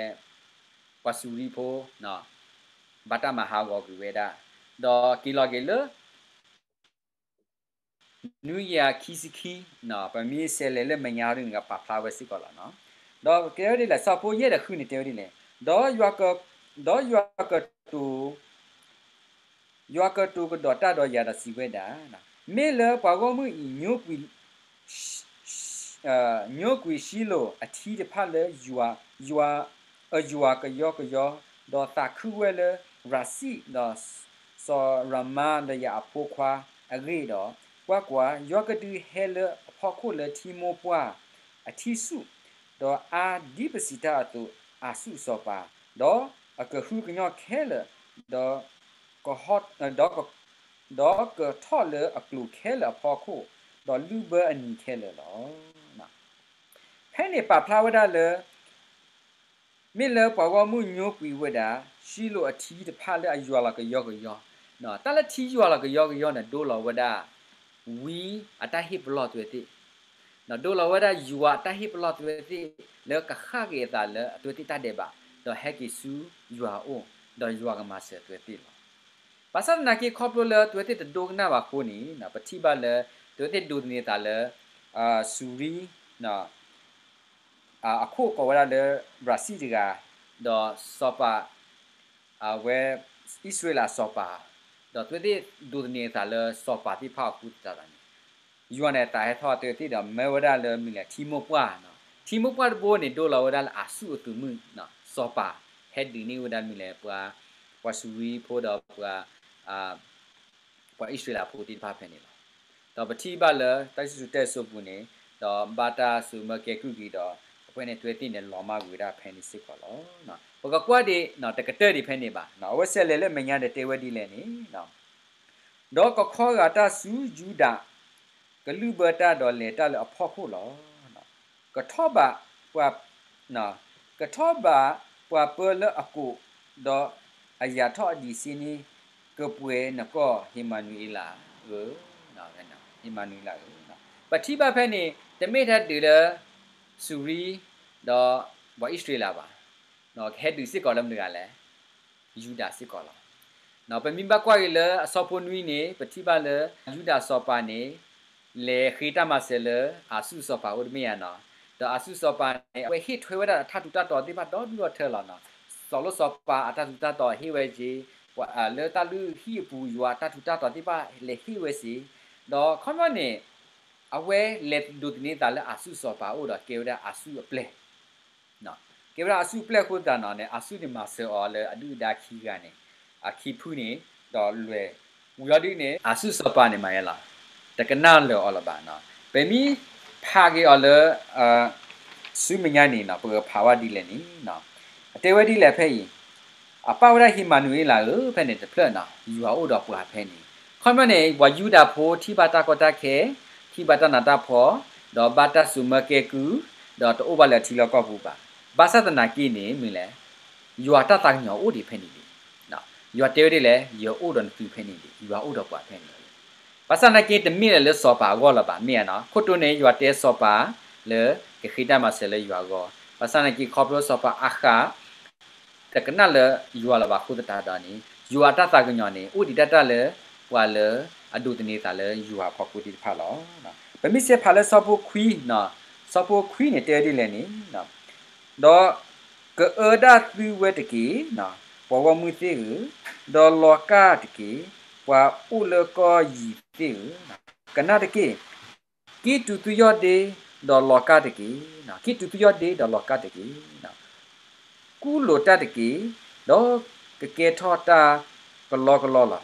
ပှၤစူၤရံဖိ ဘၣ်တၢ်မၤဟးဂီၤကွံာ်ဝဲဒၣ်, ဒီးက့ၤလီၤက့ၤလၢ နွံကယၤခံဆံခံ, ပမ့ၢ်ဆဲးလဲၤလၢမဲာ်ညါဒ်န့ၣ် ကပာ်ဖျါဝဲစ့ၢ်ကီးလီၤ. ဒီးကဲဝဲဒ်လဲၣ် ဆၢဖိယဲၢ်ဒီးဃုန့ၣ်တဲဝဲဒ်လဲၣ်, ဒီးယွၤက, ဒီးယွၤကတိၤ ယွၤကတိၤကဒီးတၢ်ဒီးယၤဒီးစံးဝဲဒၣ်, မ့ၢ်လၢပှၤဂီၢ်မုၢ်အံၤ ညိကွံာ် ညိကွံာ်ၡံလိာ်အထံတဖၣ်လၢ ယွၤ, ယွၤ, အယွၤကယီကယီဒီးသးခုဝဲလၢရၤစံၣ်ဒီးစီၤရၤမါဒီးယၤအဖိခွါအဂ့ၢ်ဒီး, ကွၢ်ကွၢ်, ယွၤကဒုးဟဲလၢအဖီခိၣ်လၢထံမိၢ်ပှၢ်အထံဆူၣ်, ဒီးအါဒ်ပစံးတၢ်အသိးအစုအစီၤပၤ, ဒီးအကဟုကညီၢ်ခဲလၢာ်, ဒီး ဒီးကထီၣ်လၢအကျိၤခဲလၢာ်အဖီခိၣ်, ဒီးလုၢ်ဘၢအနံၤခဲလၢာ်လီၤ. ဖဲန့ၣ်ပာ်ဖျါဝဲဒၣ်လၢ မ့ၢ်လၢပှၤဂီၢ်မုၢ်ညိကွံာ်ဝဲဒၣ် ၡံလိာ်အထံတဖၣ်လၢအယွၤလီၤကယီကယီ, တၢ်လၢထံယွၤလီၤကယီကယီန့ၣ် ဒိလီၤဝဲဒၣ် ဝံအတၢ်ဟ့ၣ်ပလီၢ်အသွဲသ့ၣ်, ဒိလီၤဝဲဒၣ်ယွၤအတၢ်ဟ့ၣ်ပလီၢ်အသွဲသ့ၣ် လၢကဃၣ်က့ၤအသးလၢအသွဲသ့ၣ်တၢ်ဒဲးဘး, ဒီးဟဲက့ၤဆူယွၤအအိၣ်, ဒီးယွၤကမၤစၢၤအသွဲသ့ၣ်လီၤ. ဘၣ်ဆၣ်သနာ်က့ခီဖျိလၢအသွဲသ့ၣ်တဒိကနၣ်ဘၣ်အဃိန့ၣ် ပထံၣ်ဘၣ်လၢ အသွဲသ့ၣ်ဒိးသန့ၤအသးလၢ စူၤရံ အခိၣ်ကိးဝဲဒၣ်လၢ ဘြၤစံၣ်တဂၤ, ဒီးစီၤပၤ အဝဲ အံၣ်စရ့လးစီၤပၤ, ဒီးအသွဲသ့ၣ်ဒိးသန့ၤအသးလၢစီၤပၤသ့ၣ်တဖၣ်အဃိသတးန့ၣ်, ယွၤန့ၣ်သးဟဲထီၣ်အသွဲသ့ၣ်ဒီးမၢဝဲဒၣ်လၢမနုၤလဲၣ် ထံမိၢ်ပှၢ်, ထံမိၢ်ပှၢ်တဘိန့ၣ် ဒိလီၤဝဲဒၣ်လၢအစုအသုးမုၢ်, စီၤပၤဟဲဒုးန့ၢ်ဝဲဒၣ်မနုၤလဲၣ် ပှၤ, ပှၤစူၤရံဖိဒီးပှၤ ပှၤအံၣ်စရ့လးဖိသ့ၣ်တဖၣ်ဖဲန့ၣ်လီၤ. ဒီးပထံၣ်ဘၣ်လၢတၢ်စံၣ်စိၤတဲစိၤပူၤန့ၣ်, ဒီးဘၣ်တၢ်စိာ်မၢကဲကုၢ်က့ၤဒီး အဝဲန့ၣ်အသွဲသ့ၣ်န့ၣ်လီၤမၢ်ကွံာ်ဝဲဒၣ်ဖဲန့ၣ်စ့ၢ်ကီးလီၤ. ပကကွၢ်ဒံး တကတၢၢ်ဒံးဖဲန့ၣ်ဘၣ်, အဝဲဆဲးလဲၤလၢမဲာ်ညါဒီးတဲဝဲဒ်လဲၣ်န့ၣ် ဒီးကခီဂာ်တၢ်ဆူယူဒၤ, ကလုၢ်ဘၢတၢ်ဒီးလဲၤတၢ်လၢအဖီခိၣ်လီၤ. ကထီၣ်ဘး, ကထီၣ်ဘးပှၤပၢလၢအကိး, ဒီးအယာ်ထီၣ်အဒံးစ့န့ၣ်, ကပှဲၤနကီၢ်ဟ့ၣ်မၤနူၤအ့လးဧၢ, ဟ့ၣ်မၤနူၤအ့လးဧၢ. ပထံၣ်ဘၣ်ဖဲန့ၣ် တမ့ၢ်ထဲဒုးလၢ စူၤရံ, ဒီးပှၤအံၣ်စရ့လးဘၣ်, ကဟဲဒုးစ့ၢ်ကီးလၢမတၤတဂၤလဲၣ် ယူဒၤစ့ၢ်ကီးလီၤ. ပမ့ၢ်ဘၣ်ကွၢ်က့ၤလၢအဆၢဖိနွံန့ၣ် ပထံၣ်ဘၣ်လၢ ယူဒၤစီၤပၤန့ၣ် လဲၤဃ့တၢ်မၤစၢၤလၢအစုစီၤပၤအိၣ်တမ့ၢ်ဧါနီၤ, ဒီးအစုစီၤပၤန့ၣ် အဝဲဟ့ၣ်ထွဲဝဲဒၣ်အတၢ်ထူးတၢ်တီၤသ့ၣ်တဖၣ်ဒီဒူၣ်ဒီထၢလီၤနီၤ. စီၤလိၣ်စီၤပၤအတၢ်ထူးတၢ်တီၤဟ့ၣ်ဝဲစ့, လၢတၢ်လုၢ်ဟံၣ်အပူၤယွၤအတၢ်ထူးတၢ်တီၤသ့ၣ်တဖၣ်လဲၤဟ့ၣ်ဝဲစ့, ဒီးခီပညီန့ၣ် အဝဲလဲၤဒိးသန့ၤသးလၢအစုစီၤပၤအအိၣ်ဒီးကဲဝဲဒၣ်အစုအပျဲၢ် ကဲဝဲဒၣ်အစုပျဲၢ်အဃိသတးနီၤန့ၣ် အစုန့ၣ်မၤစၢၤအီၤလၢအဒုၣ်အဒါခံဂၤန့ၣ် အခံဖုန့ၣ် ဒီးလဲၤဝံၤအီၤဒ်န့ၣ် အစုစီၤပၤန့ၣ်မၤယဲလီၤ. တကနၣ်လၢာ်အီၤလၢၤဘၣ်နီၤ. ပမ့ၢ်ဖးက့ၤအီၤလၢ ဆူမဲာ်ညါန့ၣ်နီၤ ပကဖးဝဲဒ်လဲၣ်န့ၣ် အတဲဝဲဒ်လဲၣ်ဖဲအံၤ အပၢ်ဝဲဒၣ်ဟ့ၣ်မၤနူၤအ့လးဧၢ ဖဲန့ၣ်တဖျၢၣ်နီၤ ယွၤအိၣ်ဒီးပှၤဖဲန့ၣ်. ခီပညီန့ၣ် ပှၤယူဒၤဖိထံၣ်ဘၣ်တၢ်ကီတၢ်ခဲ, ထံၣ်ဘၣ်တၢ်နးတၢ်ဖှီၣ်, ဒီးဘၣ်တၢ်စိာ်မၢကဲကုၢ်, ဒီးတအိၣ်ဘၣ်လၢအထံလီၢ်ကီၢ်ပူၤဘၣ်. ဘၣ်ဆၣ်သနာ်က့န့ၣ် မ့ၢ်လဲၣ်, ယွၤတၢ်သးကညီၤအိၣ်ဒံးဖဲန့ၣ်ဒံး. ယွၤတဲဝဲဒ်လဲၣ်, ယအိၣ်ဒီးနသုဖဲန့ၣ်ဒံး, ယွၤအိၣ်ဒီးပှၤဖဲန့ၣ်. ဘၣ်ဆၣ်သနာ်က့တမ့ၢ်လၢစီၤပၤအဂီၢ်လၢၤဘၣ် မ့ၢ်ဧါနီၤ. ခိၣ်တိန့ၣ် ယွၤတဲစီၤပၤလၢကဃ့တၢ်မၤစၢၤလၢယွၤအဂီၢ်, ဘၣ်ဆၣ်သနာ်က့ ခီဖျိစီၤပၤအၤဃး တကနၣ်လၢယွၤလၢၤဘၣ်အဃိသတးဒီးန့ၣ် ယွၤအတၢ်သးကညီၤန့ၣ် အိၣ်ဒံးတၢ်တၢ်လၢ ပှၤလၢအဒိးသန့ၤသးလၢယွၤအဖီခိၣ်သ့ၣ်တဖၣ်လီၤ. ပမ့ၢ်ဆဲးဖးလၢစီၤဖိခွံ, စီၤဖိခွံန့ၣ်တဲဒ်လဲၣ်န့ၣ်, ဒီးကအၢဒၣ်သုဝဲတက့ၢ်, ပှၤဂီၢ်မုၢ်သ့ၣ်ဧၢ, ဒီးလီၤကၢ်တက့ၢ်, ပှၤအိၣ်လၢကီၢ်ယံၤသ့ၣ်ဧၢ, ကနၣ်တက့ၢ်. က့ၤတုၤသုယီၢ်ဒ့ဒီးလီၤကၢ်တက့ၢ်, က့ၤတုၤသုယီၢ်ဒ့ဒီးလီၤကၢ်တက့ၢ်. ကူၣ်လိာ်တၢ်တက့ၢ်, ဒီးကကဲထီၣ်တၢ်ကလီကလီလီၤ.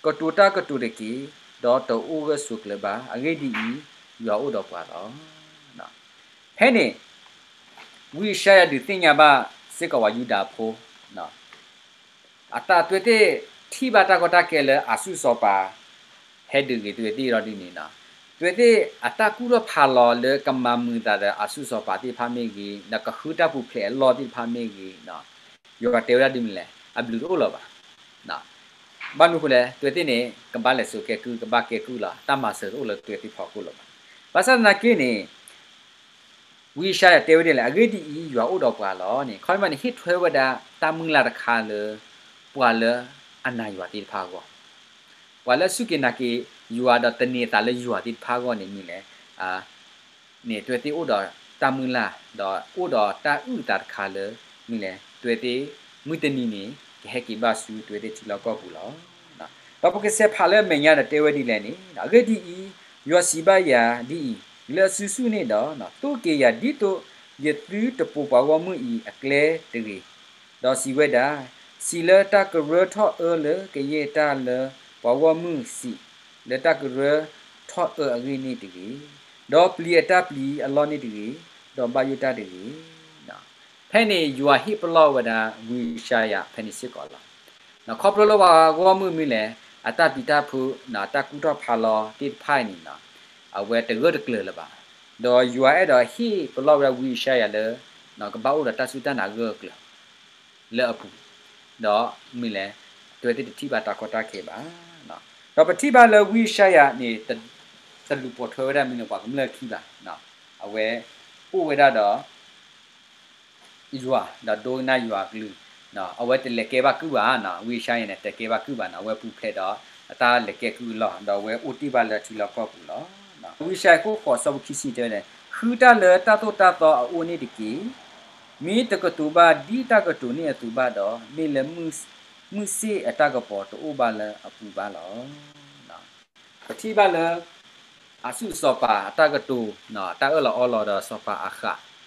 ကတိၤတၢ်ကတိၤတက့ၢ်, ဒီးတအိၣ်ဂၢၢ်ဆိးကျၢၤဘၣ်. အဂ့ၢ်ဒ်အံၤ, ယွၤအိၣ်ဒီးပှၤလီၤ. ဖဲန့ၣ် ဝံယၡါယၤဒုးသ့ၣ်ညါဘၣ်စ့ၢ်ကီးပှၤယူဒၤဖိ အတၢ်သွဲသ့ၣ်ထံၣ်ဘၣ်တၢ်ကီတၢ်ခဲလၢအၤစူၢ်စီၤပၤ ဟဲဒုးဂ့ၤသွဲသ့ၣ်ဒီးဒ်န့ၣ်, သွဲသ့ၣ်အတၢ်ကူၣ်ထီၣ်ဖးလီၤလၢကမၤမုာ်သးဒီးအၤစူၢ်စီၤပၤသ့ၣ်တဖၣ်မ့ၢ်ဂ့ၤ, ဒီးကဃုတၢ်ပူၤဖျဲးအလီၢ်သ့ၣ်တဖၣ်မ့ၢ်ဂ့ၤ, ယွၤတဲဝဲဒၣ်ဒ်မနုၤလဲၣ်, အဘျုးတအိၣ်လၢၤဘၣ်. ဘၣ်မနုၤအဃိလဲၣ်, သွဲသ့ၣ်န့ၣ် ကဘၣ်လဲၤစိၤကဲကုၢ် ကဘၣ်ကဲကုၢ်လီၤ. တၢ်မၤစၢၤတအိၣ်လၢသွဲသ့ၣ်ဖီခိၣ်လၢၤဘၣ်. ဘၣ်ဆၣ်သနာ်က့န့ၣ် ဝံယၡါယၤတဲဝဲဒ်လဲၣ်, အဂ့ၢ်ဒ်အံၤ, ယွၤအိၣ်ဒီးပှၤလီၤန့ၣ် ခီမ့ၢ်န့ၣ် ဟ့ၣ်ထွဲဝဲဒၣ်တၢ်မုၢ်လၢ်တခါလၢ ပှၤလၢအနာ်ယွၤသ့ၣ်တဖၣ်အဂီၢ်, ပှၤလၢအစူၢ်က့ၤနာ်က့ၤယွၤဒီးသန့ၤအသးလၢယွၤသ့ၣ်တဖၣ်အဂီၢ်န့ၣ်မနုၤလဲၣ် န့ၣ် သွဲသ့ၣ်အိၣ်ဒီးတၢ်မုၢ်လၢ် ဒီးအိၣ်ဒီးတၢ်အုၣ်အသးတခါလၢ မနုၤလဲၣ် သွဲသ့ၣ် မုၢ်တနံၤန့ၣ် ကဟဲက့ၤဘၣ်ဆူသွဲသ့ၣ်ထံလီၢ်ကီၢ်ပူၤလီၤ. ဒီးပကဆဲးဖးလၢအမဲာ်ညါဒီးတဲဝဲဒ်လဲၣ်န့ၣ်, အဂ့ၢ်ဒ်အံၤ, ယွၤစံးဘၣ်ယၤဒ်အံၤ, လၢအစုဆူၣ်န့ၣ်ဒီး သိၣ်က့ၤယၤဒ်သိးယသုတပိၤပှၤဂီၢ်မုၢ်အံၤအကျဲတဂ့ၤ, ဒီးစံးဝဲဒၣ်, စံးလၢတၢ်ကရၢထီၣ်အၢလၢကယဲၢ်တၢ်လၢပှၤဂီၢ်မုၢ်စံး, လၢတၢ်ကရၢထီၣ်အၢအဂ့ၢ်န့ၣ်တဂ့ၤ, ဒီးပျံၤအတၢ်ပျံၤအလီၢ်န့ၣ်တဂ့ၤ, ဒီးဘၣ်ယိၣ်တၢ်တဂ့ၤ. ဖဲန့ၣ်ယွၤဟ့ၣ်ပလီၢ်ဝဲဒၣ်ဝံယၡါယၤဖဲန့ၣ်စ့ၢ်ကီးလီၤ. ခီဖျိလၢပှၤဂီၢ်မုၢ်မနုၤလဲၣ် အတၢ်ပျံၤတၢ်ဖုး တၢ်ကူၣ်ထီၣ်ဖးလီၤသ့ၣ်တဖၣ်အံၤန့ၣ် အဝဲတဂၢၢ်တကျၢၤလၢၤဘၣ်. ဒီးယွၤအဲၣ်ဒိးဟ့ၣ်ပလီၢ်ဝဲဒၣ်ဝံယၡါယၤလၢ ကဘၣ်အိၣ်ဒီးတၢ်စူၢ်တၢ်နာ်ဂၢၢ်ကျၢၤ လၢအပူၤ, ဒီးမနုၤလဲၣ် သွဲသ့ၣ်တထံၣ်ဘၣ်တၢ်ကီတၢ်ခဲဘၣ်. ဒီးပထံၣ်ဘၣ်လၢဝံယၡါယၤန့ၣ် တလူၤပိာ်ထွဲဝဲဒၣ်မနုၤလဲၣ် ပှၤကမျၢၢ်ခံဘၣ်. အဝဲအိၣ်ဝဲဒၣ်ဒီး ယွၤ ဒီးဒိကနၣ်ယွၤအကလုၢ်, အဝဲတလဲၤကဲဘၣ်ကုၢ်ဘၣ်, ဝံယၡါယၤန့ၣ် တကဲဘၣ်ကုၢ်ဘၣ်န့ၣ် အဝဲပူၤဖျဲးဒီး အတၢ်လဲၤကဲကုၢ်အလီၢ် ဒီးအဝဲအိၣ်တ့ၢ်ဘၣ်လၢထံလီၢ်ကီၢ်ပူၤလီၤ. ဝံယၡါယၤခိၣ်ဃိးဆၢဖိခံဆံတဲဝဲဒၣ်, ဃုတၢ်လၢတၢ်သိၣ်တၢ်သီအအိၣ်န့ၣ်တက့ၢ်. မ့ၢ်တကတိၤဘၣ်ဒ်တၢ်ကတိၤန့ၣ်အသိးဘၣ်ဒီး မ့ၢ်လၢ မုၢ်ဆ့ၣ်အတၢ်ကပီၤတအိၣ်ဘၣ်လၢအပူၤဘၣ်လီၤ. ပထံၣ်ဘၣ်လၢ အၤစူၣ်စီၤပၤအတၢ်ကတိၤ တၢ်အၢၣ်လီၤအီလီၤဒီးစီၤပၤအၤဃး တဂၢၢ်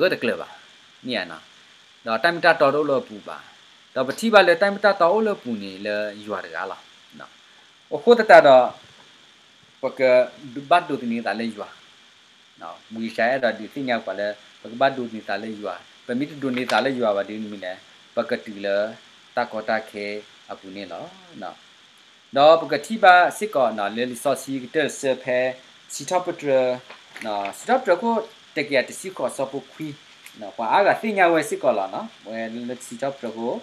တကျၢၤဘၣ်, မ့ၢ်ဧါ, ဒီးတၢ်မ့ၢ်တၢ်တီတအိၣ်လၢအပူၤဘၣ်. ဒီးပထံၣ်ဘၣ်လၢတၢ်မ့ၢ်တၢ်တီအိၣ်လၢအပူၤန့ၣ် လၢယွၤတဂၤလီၤ. အဃိသတးဒီး ပကဘၣ်ဒိးသန့ၤသးလၢယွၤ ဝံယၡါယၤအဲၣ်ဒိးဒုးသ့ၣ်ညါပှၤလၢ ပကဘၣ်ဒိးန့ၢ်သးလၢယွၤ, ပမ့ၢ်တဒိးန့ၢ်သးလၢယွၤဘၣ်ဒီးမနုၤလဲၣ်, ပကတုၤလၢတၢ်ကီတၢ်ခဲအပူၤန့ၣ်လီၤ. ဒီးပကထံၣ်ဘၣ်စ့ၢ်ကီး လၢလံာ်စီဆှံကတၢၢ်တဆၢဖဲ စံးထီၣ်ပတြၢၤ, စံးထီၣ်ပတြၢၤခိၣ်တကယၤတဆံဃိးအဆၢဖိခွံ, ပှၤအါဂၤသ့ၣ်ညါဝဲစ့ၢ်ကီးလီၤ. ဝဲလၢစံးထီၣ်ပတြၢၤခိၣ်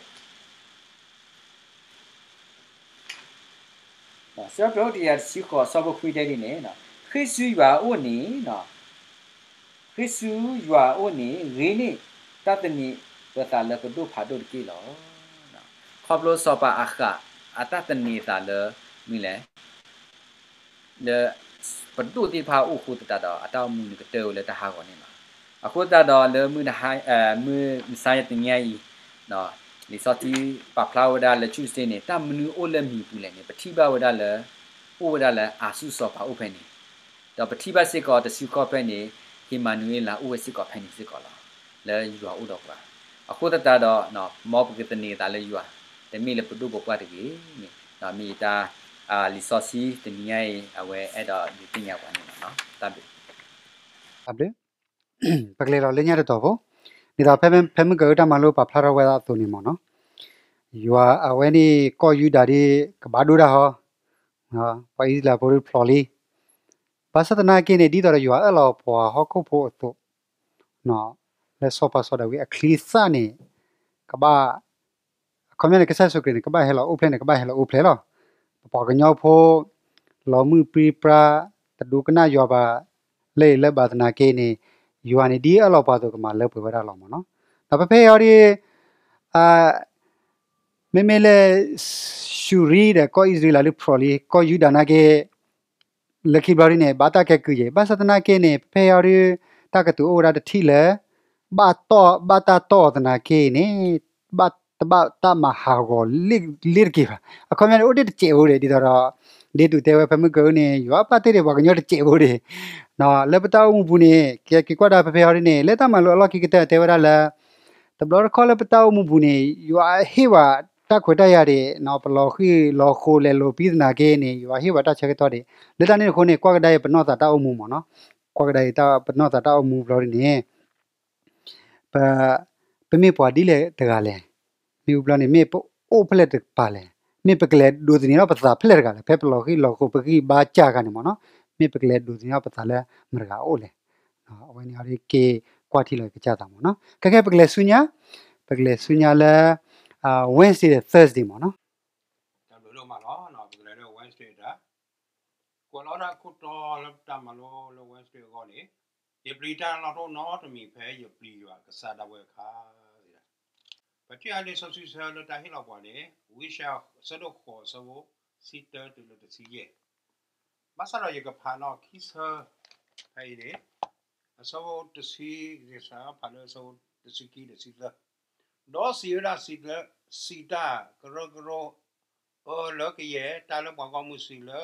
စံးထီၣ်ပတြၢၤခိၣ်တကယၤတဆံဃိးအဆၢဖိခွံတဲဒ်န့ၣ်, ဃ့ၢ်ဆူယွၤအအိၣ်န့ၣ်, ဃ့ၢ်ဆူယွၤအအိၣ်န့ၣ် ဂ့ၤန့ၢ်တၢ်သန့ၤပသးလၢပဒိၣ်ဖးဒိၣ်တက့ၢ်လီၤ. ခီဖျိစီၤပၤအၤဃး အတၢ်သန့ၤသးလၢ မနုၤလဲၣ် လၢပဒိၣ်သ့ၣ်တဖၣ်အအိၣ်အဃိသတးဒီး အတၢ်အိၣ်မူန့ၣ်ကတၢၢ်ဝဲလၢတၢ်ဟးဂီၤန့ၣ်လီၤ. အဃိသတးဒီးလၢမုၢ်နဟါ, မုၢ်မဆါတနံၤညါအံၤ, လံာ်စီဆှံပာ်ဖျါဝဲဒၣ်လၢ Tuesday န့ၣ် တၢ်မနုၤအိၣ်လၢမံၤပူၤလဲၣ်န့ၣ် ပထံၣ်ဘၣ်ဝဲဒၣ်လၢ အိၣ်ဝဲဒၣ်လၢအၤစူၣ်စီၤပၤအိၣ်ဖဲန့ၣ်, ဒီးပထံၣ်ဘၣ်စ့ၢ်ကီးတစုခီၣ်ဖဲန့ၣ် ဟ့မၤနူၤအ့လးအိၣ်ဝဲစ့ၢ်ကီးဖဲန့ၣ်စ့ၢ်ကီးလီၤ. လၢယွၤအိၣ်ဒီးပှၤ, အဃိသတးဒီး မ်ပကသန့ၤသးလၢယွၤ, တမ့ၢ်လၢပဒိၣ်ပပှၢ်တဂ့ၤန့ၣ် မ့ၢ်ယတၢ် လံာ်စီဆှံတနံၤညါအံၤ အဝဲအဲၣ်ဒိးဒုးသ့ၣ်ညါပှၤန့ၣ်လီၤ. တၢ်ဘျုး ပကလဲၤလီၤလၢညါတတီၤဖိ, ဒ်သိးဖဲမုၢ်ကၢၤအုၣ်တၢ်မၤလိပာ်ဖျါထီၣ်ဝဲဒၣ်အသိးန့ၣ်မ့ၢ်နီၤ, ယွၤအဝဲန့ၣ်ကီၢ်ယူဒၤဒ်ကဘၣ်ဒိၣ်တၢ်ဟီ, ပှၤအံၣ်စရ့လးဖိဒ်ဖျိးလံ, ဘၣ်ဆၣ်သနာ်က့န့ၣ် ဒ်သိးဒီးယွၤအၢၣ်လီၤပှၤဟီၣ်ခိၣ်ဖိအသိး, လၢစီၤပၤစီၤဒၤဝံးအချံသၣ်န့ၣ် ကဘၣ် အခီပညီန့ၣ် ကစၢ်ယ့ၣ်ၡူးခရံာ်န့ၣ် ကဘၣ်ဟဲလီၤအိၣ်ဖျဲၣ်န့ၣ် ကဘၣ်ဟဲလီၤအိၣ်ဖျဲၣ်လီၤ. ပပှၤကညီဖိ လီၤမုၢ်ပြံပြါ တဒိကနၣ်ယွၤဘၣ် လၢအံၤလၢဘၣ်သနာ်က့န့ၣ် ယွၤန့ၣ်ဒ်အၢၣ်လီၤပှၤအသိးကမၤလၢပှဲၤဝဲဒၣ်လီၤမ့ၢ်နီၤ. ဒီးဖဲဖဲအံၤအီၤဒီး မ့မ့ၢ်လၢ ၡူၤရံဒီးကီၢ်အံၣ်စရ့လးလၢ ဖျိးလံ ကီၢ်ယူဒၤနာ်က့ လၢခံဘျီဒ်န့ၣ် ဘၣ်တၢ်ကဲကုၢ်ယဲၢ် ဘၣ်ဆၣ်သနာ်က့န့ၣ် ဖဲဖဲအံၤအီၤဒီး တၢ်ကတိၤအိၣ်ဝဲဒၣ်တထံၣ်လၢ ဘၣ်တီၢ် ဘၣ်တၢ်တီၢ်အီၤသနာ်က့န့ၣ် ဘၣ်တဘၣ်တၢ်မၤဟးဂီၤလ့ၣ်တက့ၢ်ဘၣ်. အခီပညီန့ၣ် အိၣ်တ့ၢ်တစဲးဖိဒံး ဒ်သိးဒီး ဒ်တူၣ်တဲဝဲဖဲမုၢ်ကၢန့ၣ် ယွၤပာ်တ့ၢ်ဒံးပှၤကညီတစဲးဖိဒံး လၢပတၢ်အိၣ်မူပူၤန့ၣ် ကဲက့ၤကွၢ်ဒၣ်ဖဲဖဲအံၤဒ်န့ၣ် လၢတၢ်မၤလိအလီၢ်ခံကတၢၢ်တဲဝဲဒၣ်လၢ တဘျီတခီၣ်လၢပတၢ်အိၣ်မူပူၤန့ၣ် ယွၤဟ့ၣ်ဝဲတၢ်ခွဲးတၢ်ယာ်ဒံး ပလီၤဃံၤလီၤဃိၤလဲၤလိၤပံသနာ်က့န့ၣ် ယွၤဟ့ၣ်ဝဲတၢ်ဆၢကတီၢ်ဒံး လၢတၢ်န့ၣ်အဃိန့ၣ် ကွၢ်ကဒါအံၤပနီၢ်သးတၢ်အိၣ်မူမ့ၢ်နီၤ, ကွၢ်ကဒါအံၤပနီၢ်သးတၢ်အိၣ်မူဘျီဒ်န့ၣ် ပ ပမ့ၢ်ပှၤဒ်လဲၣ်တဂၤလဲၣ်. မ့ၢ်ဝံၤဘျီန့ၣ် မ့ၢ်ပအိၣ်ဖဲလဲၣ်တကပၤလဲၣ်. မ့ၢ်ပကလဲၤဒိးသန့ၤထီၣ်ပသးဖဲလဲၣ်တဂၤလဲၣ်. ဖဲပလီၤဃံၤလီၤဃိၤပဂံၢ်ဘါစၢ်အခါန့ၣ်မ့ၢ်နီၤ, မ့ၢ်ပကလဲၤဒိးသန့ၤထီၣ်ပသးလၢမတၤတဂၤအအိၣ်လဲၣ်. အဝဲန့ၣ်အီၤဒ်က့ၤကွၢ်ထံလီၤကစၢ်သးမ့ၢ်နီၤ. ခဲခဲပကလဲၤဆူညါ, ပကလဲၤဆူညါလၢ Wednesday ဒီး Thursday မ့ၢ်နီၤ. တၢ်ဘျုးဒိၣ်မးလီၤ. ပကလဲၤလၢ Wednesday တၢ် ကွဲးလီၤဝဲဒၣ်ခိၣ်တီလၢပတၢ်မၤလိလၢ Wednesday အဂီၢ်န့ၣ်, ယပျံၤတၢ်လီၢ်တအိၣ်နီတမံၤဖဲယပျံၤယွၤကစၢ်ဒၣ်ဝဲအခါ. ပထံၣ်အါလံာ်စီဆှံဆၢလၢတၢ်ဟ့ၣ်လီၤပှၤန့ၣ် ဝံယၡါယၤ အဆၢဒိၣ်ဃိး အဆၢဖိတဆံတၢတုၤလၢတဆံယဲၢ်. ဘၣ်ဆၣ်ဒီးယကဖးနီၣ်ခံဆၢဖဲအံၤန့ၣ်, အဆၢဖိတဆံ, ယကဖးလၢအဆၢဖိတဆံခံဒီးတဆံသၢ ဒီးစံးဝဲဒၣ်, စံးတၢ်ကရၢကရိ အၢလၢကယဲၢ် တၢ်လၢပှၤဂီၢ်မုၢ်စံးလၢ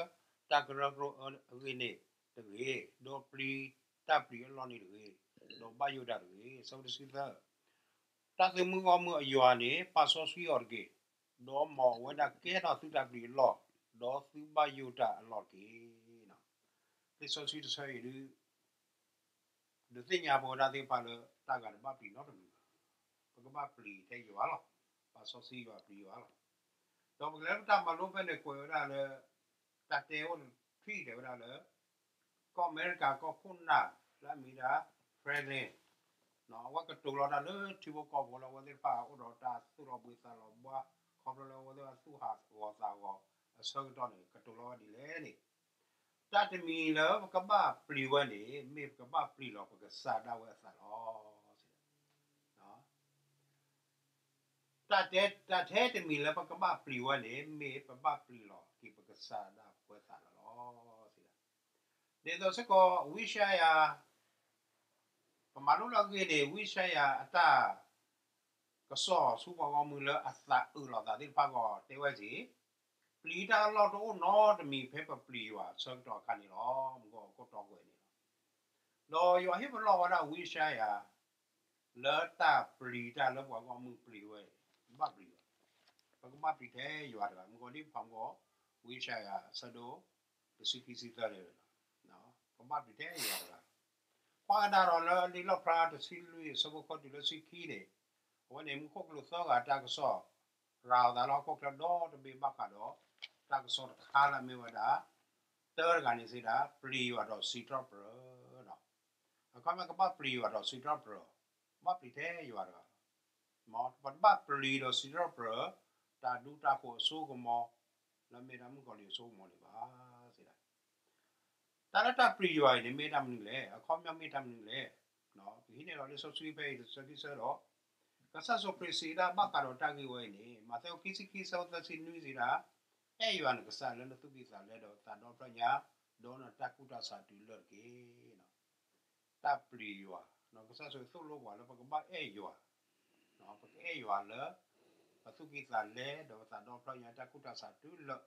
တၢ်ကရၢကရိအၢအဂ့ၢ်န့ၣ်တဂ့ၤ, ဒီးပျံၤတၢ်ပျံၤအလီၢ်န့ၣ်တဂ့ၤ, ဒီးဘၣ်ယိၣ်တၢ်တဂ့ၤ. အဆၢဖိတဆံသၢ, တၢ်သုးမုၢ်ဂီၢ်မုၢ်အယွၤန့ၣ် ပာ်စီဆှံအီၤတက့ၢ်, ဒီးမ်အဝဲဒၣ်ကဲထီၣ်သုတၢ်ပျံၤအလီၢ်, ဒီးသုဘၣ်ယိၣ်တၢ်အလီၢ်တက့ၢ်. လံာ်စီဆှံတဆၢအံၤဒုး ဒုးသ့ၣ်ညါပဝဲဒၣ်သ့ၣ်တဖၣ်လၢ တၢ်ဂၤတဘၣ်ပျံၤနီတမံၤဘၣ်. ပကဘၣ်ပျံၤထဲယွၤလီၤ. ပာ်စီဆှံယွၤပျံၤယွၤလီၤ. ဒီးပကလဲၤလၢပတၢ်မၤလိဖဲန့ၣ် ကွဲးဝဲဒၣ်လၢ တၢ်တဲအိၣ်တထံၣ်တဲဝဲဒၣ်လၢ ကီၢ်အမဲရကၤကီၢ်ခိၣ်နၢ်လၢအမံၤဒၣ် Franklin အဝဲကတိၤလီၤတၢ်လၢထံဖိကီၢ်ဖိလၢ အဝဲသ့ၣ်တဖၣ်အိၣ်ဒီးတၢ်သူၣ်လီၤဘှံးသးလီၤဘှါ ခီဖျိလၢအဝဲသ့ၣ်တဖၣ်သူၣ်ဟးဂီၤသးဟးဂီၤအဆၢကတီၢ်န့ၣ် ကတိၤလီၤဝဲဒ်လဲၣ်န့ၣ်, တၢ်တမံၤလၢပကဘၣ်ပျံၤဝဲန့ၣ် မ့ၢ်ပကဘၣ်ပျံၤလီၤပကစၢ်ဒၣ်ဝဲအသးလီၤ. တၢ်တဲ, တၢ်ထဲတမံၤလၢပကဘၣ်ပျံၤဝဲန့ၣ် မ့ၢ်ပဘၣ်ပျံၤလီၤက့ၤပကစၢ်ဒၣ်ပဝဲသးလီၤ. ဒ်သိးစ့ၢ်ကီး ဝံယၡါယၤ, ပမၤလိလၢအဂ့ၢ်န့ၣ် ဝံယၡါယၤအတၢ် ကစီၣ်ဆူပှၤဂီၢ်မုၢ်လၢအသးအုးလိာ်သးသ့ၣ်တဖၣ်အဂီၢ် တဲဝဲဒၣ်, ပျံၤတၢ်အလီၢ်တအိၣ်နီတမံၤဖဲပပျံၤယွၤအဆၢကတီၢ်အခါန့ၣ်လီၤ. မူကီၢ်ခိၣ်တီကွဲးန့ၣ်လီၤ. ဒီးယွၤဟ့ၣ်ပလီၢ်ဝဲဒၣ်ဝံယၡါယၤ လၢတၢ်ပျံၤတၢ်လၢပှၤဂီၢ်မုၢ်ပျံၤဝဲ, ဘၣ်ပျံၤယွၤ, ပကဘၣ်ပျံၤထဲယွၤတဂၤ, မူကီၢ်ဒ်ပဖးမူကီၢ် ဝံယၡါယၤ အဆၢဒိၣ်တဆံခံဆံသၢန့ၣ်, ပဘၣ်ပျံၤထဲယွၤတဂၤ. ကွၢ်ကဒါဒီးလၢလံာ်လီၣ်ဖျါတဆံလွံၢ်အဆၢဖိဃိးတုၤလၢဆံခံန့ၣ်, အဝဲန့ၣ်မူခိၣ်ကလူးသၢဂၤတၢ်ကစီၣ် ရၤအသးလၢဟီၣ်ခိၣ်ချၢဒီတဘ့ၣ်ဘၣ်ဃးဒီး တၢ်ကစီၣ်တခါလၢအမ့ၢ်ဝဲဒၣ် တၢတဂၤန့ၣ်စံးဒၣ် ပျံၤယွၤဒီးစံးထီၣ်ပတြၢၤဒီး အခီပညီကဘၣ်ပျံၤယွၤဒီးစံးထီၣ်ပတြၢၤ, ဘၣ်ပျံၤထဲယွၤတဂၤ, ပတဘၣ်ပျံၤဒီးစံးထီၣ်ပတြၢၤ တၢ်ဒူတၢ်ဃိၤအစိကမီၤ လၢအမ့ၢ်ဒၣ်မုၣ်ကီၤလံၢ်အစိကမီၤန့ၣ်ဘၣ် စံးဒၣ်. တၢ်လၢတၢ်ပျံၤယွၤအံၤန့ၣ် မ့ၢ်တၢ်မနုၤလဲၣ်, အခီပညီမ့ၢ်တၢ်မနုၤလဲၣ်. ပဟံးန့ၢ်လီၤလံာ်စီဆှံဖဲအံၤတဆၢခံဆၢဒီး ကစၢ်ယ့ၣ်ၡူးခရံာ်စံးဒၣ်ဘၣ်ဃးဒီးတၢ်ဂ့ၢ်ဝဲအံၤန့ၣ် မးသဲအဆၢခံဆံခံ အဆၢဖိသၢဆံနွံစံးဒၣ်, အဲၣ်ယွၤနကစၢ်လၢနသူၣ်ကံၢ်သးလဲဒီးသးဒီဖျၢၣ်ညါ, ဒီးနတၢ်ကူၣ်တၢ်ဆးတုၤလၢာ်တက့ၢ်. တၢ်ပျံၤယွၤ, ကစၢ်ယ့ၣ်ၡူးသိၣ်လိပှၤလၢပကဘၣ်အဲၣ်ယွၤ, ပကအဲၣ်ယွၤလၢ ပသူၣ်ကံၢ်သးလဲဒီးပသးဒီဖျၢၣ်ညါ တၢ်ကူၣ်တၢ်ဆးတုၤလၢာ်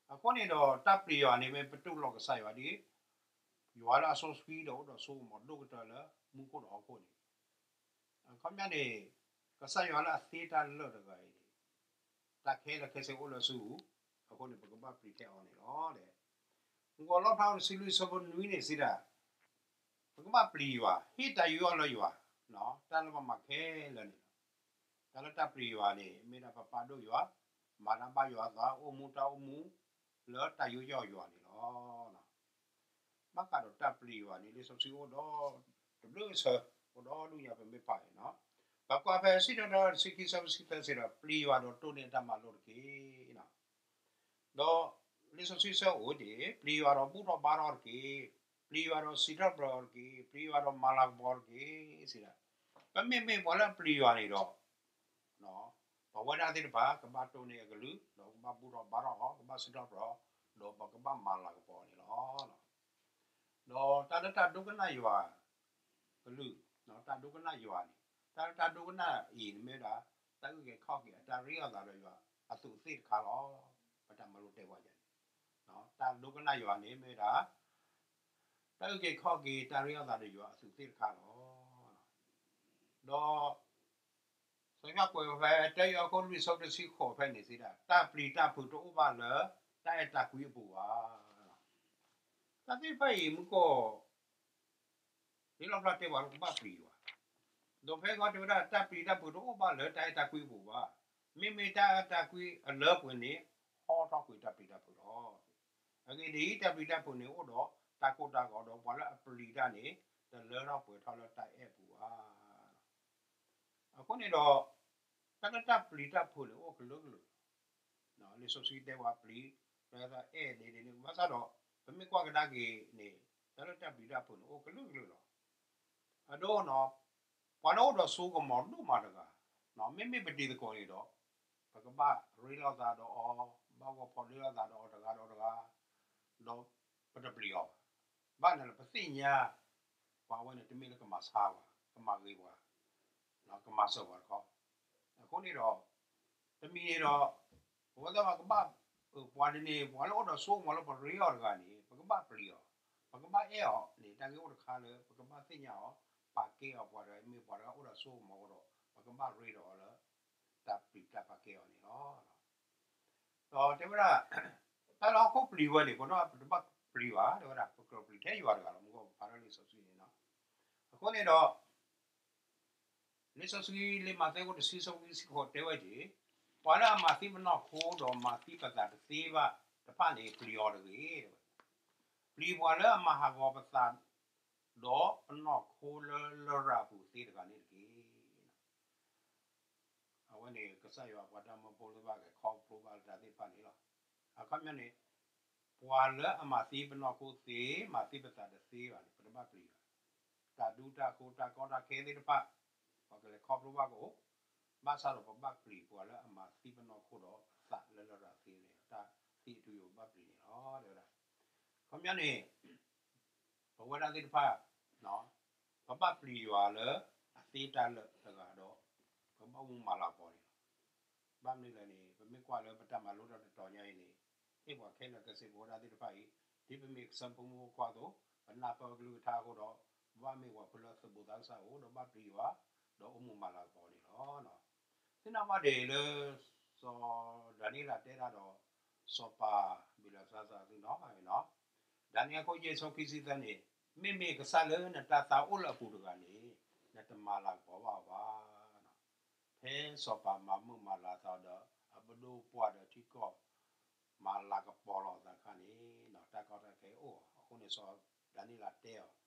အဃိန့ၣ်ဒီးတၢ်ပျံၤယွၤန့ၣ် မ့ၢ်ပတူၢ်လိာ်ကစၢ်ယွၤဒ် ယွၤလၢအစီဆှံဒီးအိၣ်ဒီးစိကမီၤဒိၣ်ကတၢၢ်လၢမူခိၣ်ဒီးဟီၣ်ခိၣ်န့ၣ်, အခီပညီန့ၣ် ကစၢ်ယွၤလၢအသ့တၢ်လၢာ်တဂၤအံၤန့ၣ် တၢ်ခဲလၢာ်ခဲဆ့အိၣ်လၢအစုပူၤ, အဃိန့ၣ် ပကဘၣ်ပျံၤထဲအီၤန့ၣ်လီၤ. မူကီၢ်လီၣ်ဖျါတဆံလွံၢ်အဆၢဖိနွံန့ၣ်စံးဒၣ်, ပကဘၣ်ပျံၤယွၤ, ဟ့ၣ်တၢ်ယူးယီၣ်လၢယွၤ, တၢ်လၢပမၤခဲလၢာ်န့ၣ်လီၤ. တၢ်လၢတၢ်ပျံၤယွၤန့ၣ် မ့ၢ်ဒၣ်ပပာ်ဒိၣ်ယွၤ, မၤတၢ်ဘၣ်ယွၤအသး အိၣ်မူတၢ်အိၣ်မူ လၢတၢ်ယူးယီၣ်ယွၤန့ၣ်လီၤ. ဘၣ်ဃးဒီးတၢ်ပျံၤယွၤန့ၣ် လံာ်စီဆှံအိၣ်ဒီး တဘျုးအဆၢ, အိၣ်ဒီဒူၣ်ညါပမ့ၢ်ဖးန့ၣ်လီၤ. ပကွၢ်ဖဲစံးထီၣ်ပတြၢၤတဆံခံ အဆၢဖိတဆံသၢစံးဒၣ် ပျံၤယွၤဒီးတိၢ်န့ၢ်အတၢ်မၤလိာ်တက့ၢ်. ဒီးလံာ်စီဆှံဆၢအိၣ်တ့ၢ် ပျံၤယွၤဒီးဘူၣ်ထီၣ်ဘါထီၣ်တက့ၢ်. ပျံၤယွၤဒီးစံးထီၣ်ပတြၢၤအီၤတက့ၢ်, ပျံၤယွၤဒီးမၤလၤကပီၤအီၤတက့ၢ် စံးဒၣ်. ပမ့မ့ၢ်ပှၤလၢအပျံၤယွၤန့ၣ်ဒီး ပဝဲဒၣ်သ့ၣ်တဖၣ် ကဘၣ်တိၢ်န့ၢ်အကလုၢ်, ဒီးကဘၣ်ဘူၣ်ထီၣ်ဘါထီၣ်အီၤ, ကဘၣ်စံးထီၣ်ပတြၢၤအီၤ, ဒီးပကဘၣ်မၤလၤကပီၤအီၤန့ၣ်လီၤ. ဒီးတၢ်လၢတၢ်ဒိကနၣ်ယွၤကလုၢ်, တၢ်ဒိကနၣ်ယွၤန့ၣ်, တၢ်လၢတၢ်ဒိကနၣ်အံၤန့ၣ်မ့ၢ်ဝဲဒၣ် တၢ်အုၣ်က့ၤခီၣ်က့ၤအတၢ်ရ့လိာ်သးဒီးယွၤအသူးအသ့ၣ်တခါလီၤ. ပတၢ်မၤလိတဲပှၤယၤန့ၣ်, တၢ်ဒိကနၣ်ယွၤန့ၣ်မ့ၢ်ဝဲဒၣ် တၢ်အုၣ်က့ၤခီၣ်က့ၤတၢ်ရ့လိာ်သးဒီးယွၤအသူးသ့ၣ်တခါလီၤ. ဒီး စီၤယိၤဟၣ်ကွဲးဝဲဖဲ တၢယိၤဟၣ်အခိၣ်လွံၢ်ဆၢဖိတဆံဃိးဖဲန့ၣ်စံးဒၣ်, တၢ်ပျံၤတၢ်ဖုးတအိၣ်ဘၣ်လၢ တၢ်အဲၣ်တၢ်ကွံအပူၤဘၣ်. တၢ်သ့ၣ်တဖၣ်အံၤမူကီၢ် ဒ်လီၣ်ဖျါတဲပှၤလၢကဘၣ်ပျံၤယွၤ, ဒီးဖဲအံၤတဲဝဲဒၣ် တၢ်ပျံၤတၢ်ဖုးတအိၣ်ဘၣ်လၢတၢ်အဲၣ်တၢ်ကွံအပူၤဘၣ်. မ့မ့ၢ်တၢ်အဲၣ်တၢ်ကွံအလၢပှဲၤန့ၣ် ဟီထီၣ်ကွံာ်တၢ်ပျံၤတၢ်ဖုးလီၤ. အဂ့ၢ်ဒ်အံၤ, တၢ်ပျံၤတၢ်ဖုးန့ၣ်အိၣ်ဒီး တၢ်ကိၢ်တၢ်ဂီၤဒီး ပှၤလၢအပျံၤတၢ်န့ၣ် တလၢထီၣ်ပှဲၤထီၣ်လၢတၢ်အဲၣ်အပူၤဘၣ်. အဃိန့ၣ်ဒီး တၢ်လၢတၢ်ပျံၤတၢ်ဖုးန့ၣ်အိၣ်ကလုာ်ကလုာ်လီၤ. လံာ်စီဆှံတဲပှၤပျံၤ, တဲအဲၣ်ဒ်န့ၣ်, ဘၣ်ဆၣ်ဒီး ပမ့ၢ်ကွၢ်ကဒါက့ၤန့ၣ် တၢ်လၢတၢ်ပျံၤတၢ်ဖုးန့ၣ်အိၣ်ကလုာ်ကလုာ်လီၤ. အဒိန့ၣ်, ပှၤလၢအိၣ်ဒီးစိကမီၤဒိၣ်မးတဂၤ, မ့မ့ၢ်ပတံၤသကိးန့ၣ်ဒီး ပကဘၣ်ရ့လိာ်သးဒီးအီၤ, ဘၣ်ဂီၤဖီၣ်ရ့လိာ်သးဒီးအီၤတဂၤဒီးတဂၤ, ဒီးပတပျံၤအီၤဘၣ်. ဘၣ်မနုၤလဲၣ် ပသ့ၣ်ညါ ပှၤဝဲန့ၣ်တမ့ၢ်လၢကမၤဆါပှၤ, ကမၤဂ့ၤပှၤ, ကမၤစၢၤပှၤတခီ. အဃိန့ၣ်ဒီး တမံၤန့ၣ်ဒီး ပဝဲသ့ၣ်တဖၣ်ကဘၣ်, ပှၤတန့ၣ် ပှၤလၢအိၣ်ဒီးစိကမီၤလၢပရ့အီၤတဂၤန့ၣ် ပကဘၣ်ပျံၤအီၤ, ပကဘၣ်အဲၣ်အီၤန့ၣ် တၢ်ဂ့ၢ်အိၣ်တခါလၢ ပကဘၣ်သ့ၣ်ညါအီၤ, ပာ်ကဲအီၤ ပှၤတဂၤ မ့ၢ်ပှၤတဂၤအိၣ်ဒီးစိကမီၤအဃိဒီး ပကဘၣ်ရ့ဒီးအီၤလၢ တၢ်ပျံၤတၢ်ပာ်ကဲအီၤန့ၣ်လီၤ. ဒီးတဲဝဲဒၣ် တၢ်လၢဟီၣ်ခိၣ်ပျံၤဝဲန့ၣ် ပနီၢ်ပတဘၣ်ပျံၤဘၣ်, တဲဝဲဒၣ် ပကြၢးပျံၤထဲယွၤတဂၤလီၤ. မ့ၢ်ကီၢ်ပဖးထီၣ်လံာ်စီဆှံန့ၣ်လီၤ. အဃိန့ၣ်ဒီး လံာ်စီဆှံလံာ်မးသဲအခိၣ်တဆံ အဆၢဖိခံဆံဃိးတဲဝဲက့ၤ, ပှၤလၢအမၤသံပနီၢ်ခိဒီးမၤသံပသးတသ့ဘၣ်တဖၣ်န့ၣ် ပျံၤအီၤတဂ့ၤ. ပျံၤပှၤလၢအမၤဟးဂီၤပသး ဒီးပနီၢ်ခိလၢလရာ်အပူၤသ့တဂၤန့ၣ်တက့ၢ်. အဝဲန့ၣ် ကစၢ်ယွၤပှၤတၢ်မၢဖိသ့ၣ်တဖၣ်ကခီဖျိဘၣ်လၢတၢ်သ့ၣ်တဖၣ်န့ၣ်လီၤ. အခီပညီန့ၣ် ပှၤလၢအမၤသံပနီၢ်ခိသ့, မၤသံပသးတသ့ဘၣ်န့ၣ် ပတဘၣ်ပျံၤဘၣ်. တၢ်ဒူတၢ်ဃိ တၢ်ကီတၢ်ခဲသ့ၣ်တဖၣ် ပှၤကလဲၤခီဖျိဘၣ်ကအိၣ်, ဘၣ်ဆၣ်ဒီးပဘၣ်ပျံၤပှၤလၢအမၤသံပနီၢ်ခိဒီး သးလၢလရာ်သ့န့ၣ် တၢ်သံအထူအယိာ်ပဘၣ်ပျံၤန့ၣ်လီၤ တဲဝဲဒၣ်. အခီပညီန့ၣ် ပဝဲဒၣ်သ့ၣ်တဖၣ် ပဘၣ်ပျံၤယွၤလၢအသ့တၢ်လၢာ်တဂၤဒီး ပကဘၣ်အိၣ်မူမၤလၤကပီၤန့ၣ်လီၤ. ဘၣ်မနုၤလဲၣ်န့ၣ် ပမ့ၢ်ကွၢ်လၢပတၢ်မၤလိတၢ်တတီၤညါအံၤန့ၣ် ဟ့ၣ်ပှၤခဲလၢာ်ခဲဆ့ပဝဲဒၣ်သ့ၣ်တဖၣ်အံၤ ဒ်ပမ့ၢ်ကစၢၢ်ဖိမုၣ်ဖိခွါအသိး ပနၢ်ပၢၢ်အကလုၢ်ကထါအဃိဒီး ပဘၣ်မ့ၢ်ပှၤဖိလၢသုးဘူးသးစၢ်အိၣ် ဒီးဘၣ်ပျံၤယွၤ ဒီးအိၣ်မူမၤလၤကပီၤန့ၣ်လီၤ. သ့ၣ်နီၣ်ဘၣ်ဒ်အံၤလၢ စီၤဒၤနံးယ့လးတဲဒၣ်ဒီး စီၤပၤဘ့လၤစၤသၤသုနီၢ်ဘၣ်န့ၣ်လီၤ. ဒၤနံးယ့လးအခိၣ်ယဲၢ်ဆၢဖိခံဆံသၢန့ၣ် မ့မ့ၢ်ကစၢ်လၢနတၢ်သးအိၣ်လၢအပူၤတဂၤန့ၣ် နတမၤလၤကပီၤဘၣ်အီၤဘၣ်. ဖဲစီၤပၤမၤမုာ်မၤလၤသးဒီး အပဒိၣ်ပှၢ်ဒီးထံကီၢ် မၤလၤကပီၤလီၤအသးအခါန့ၣ် တၢ်ကီတၢ်ခဲအိၣ်အီၤ. အဃိန့ၣ် စီၤဒၤနံးယ့လးတဲအီၤ,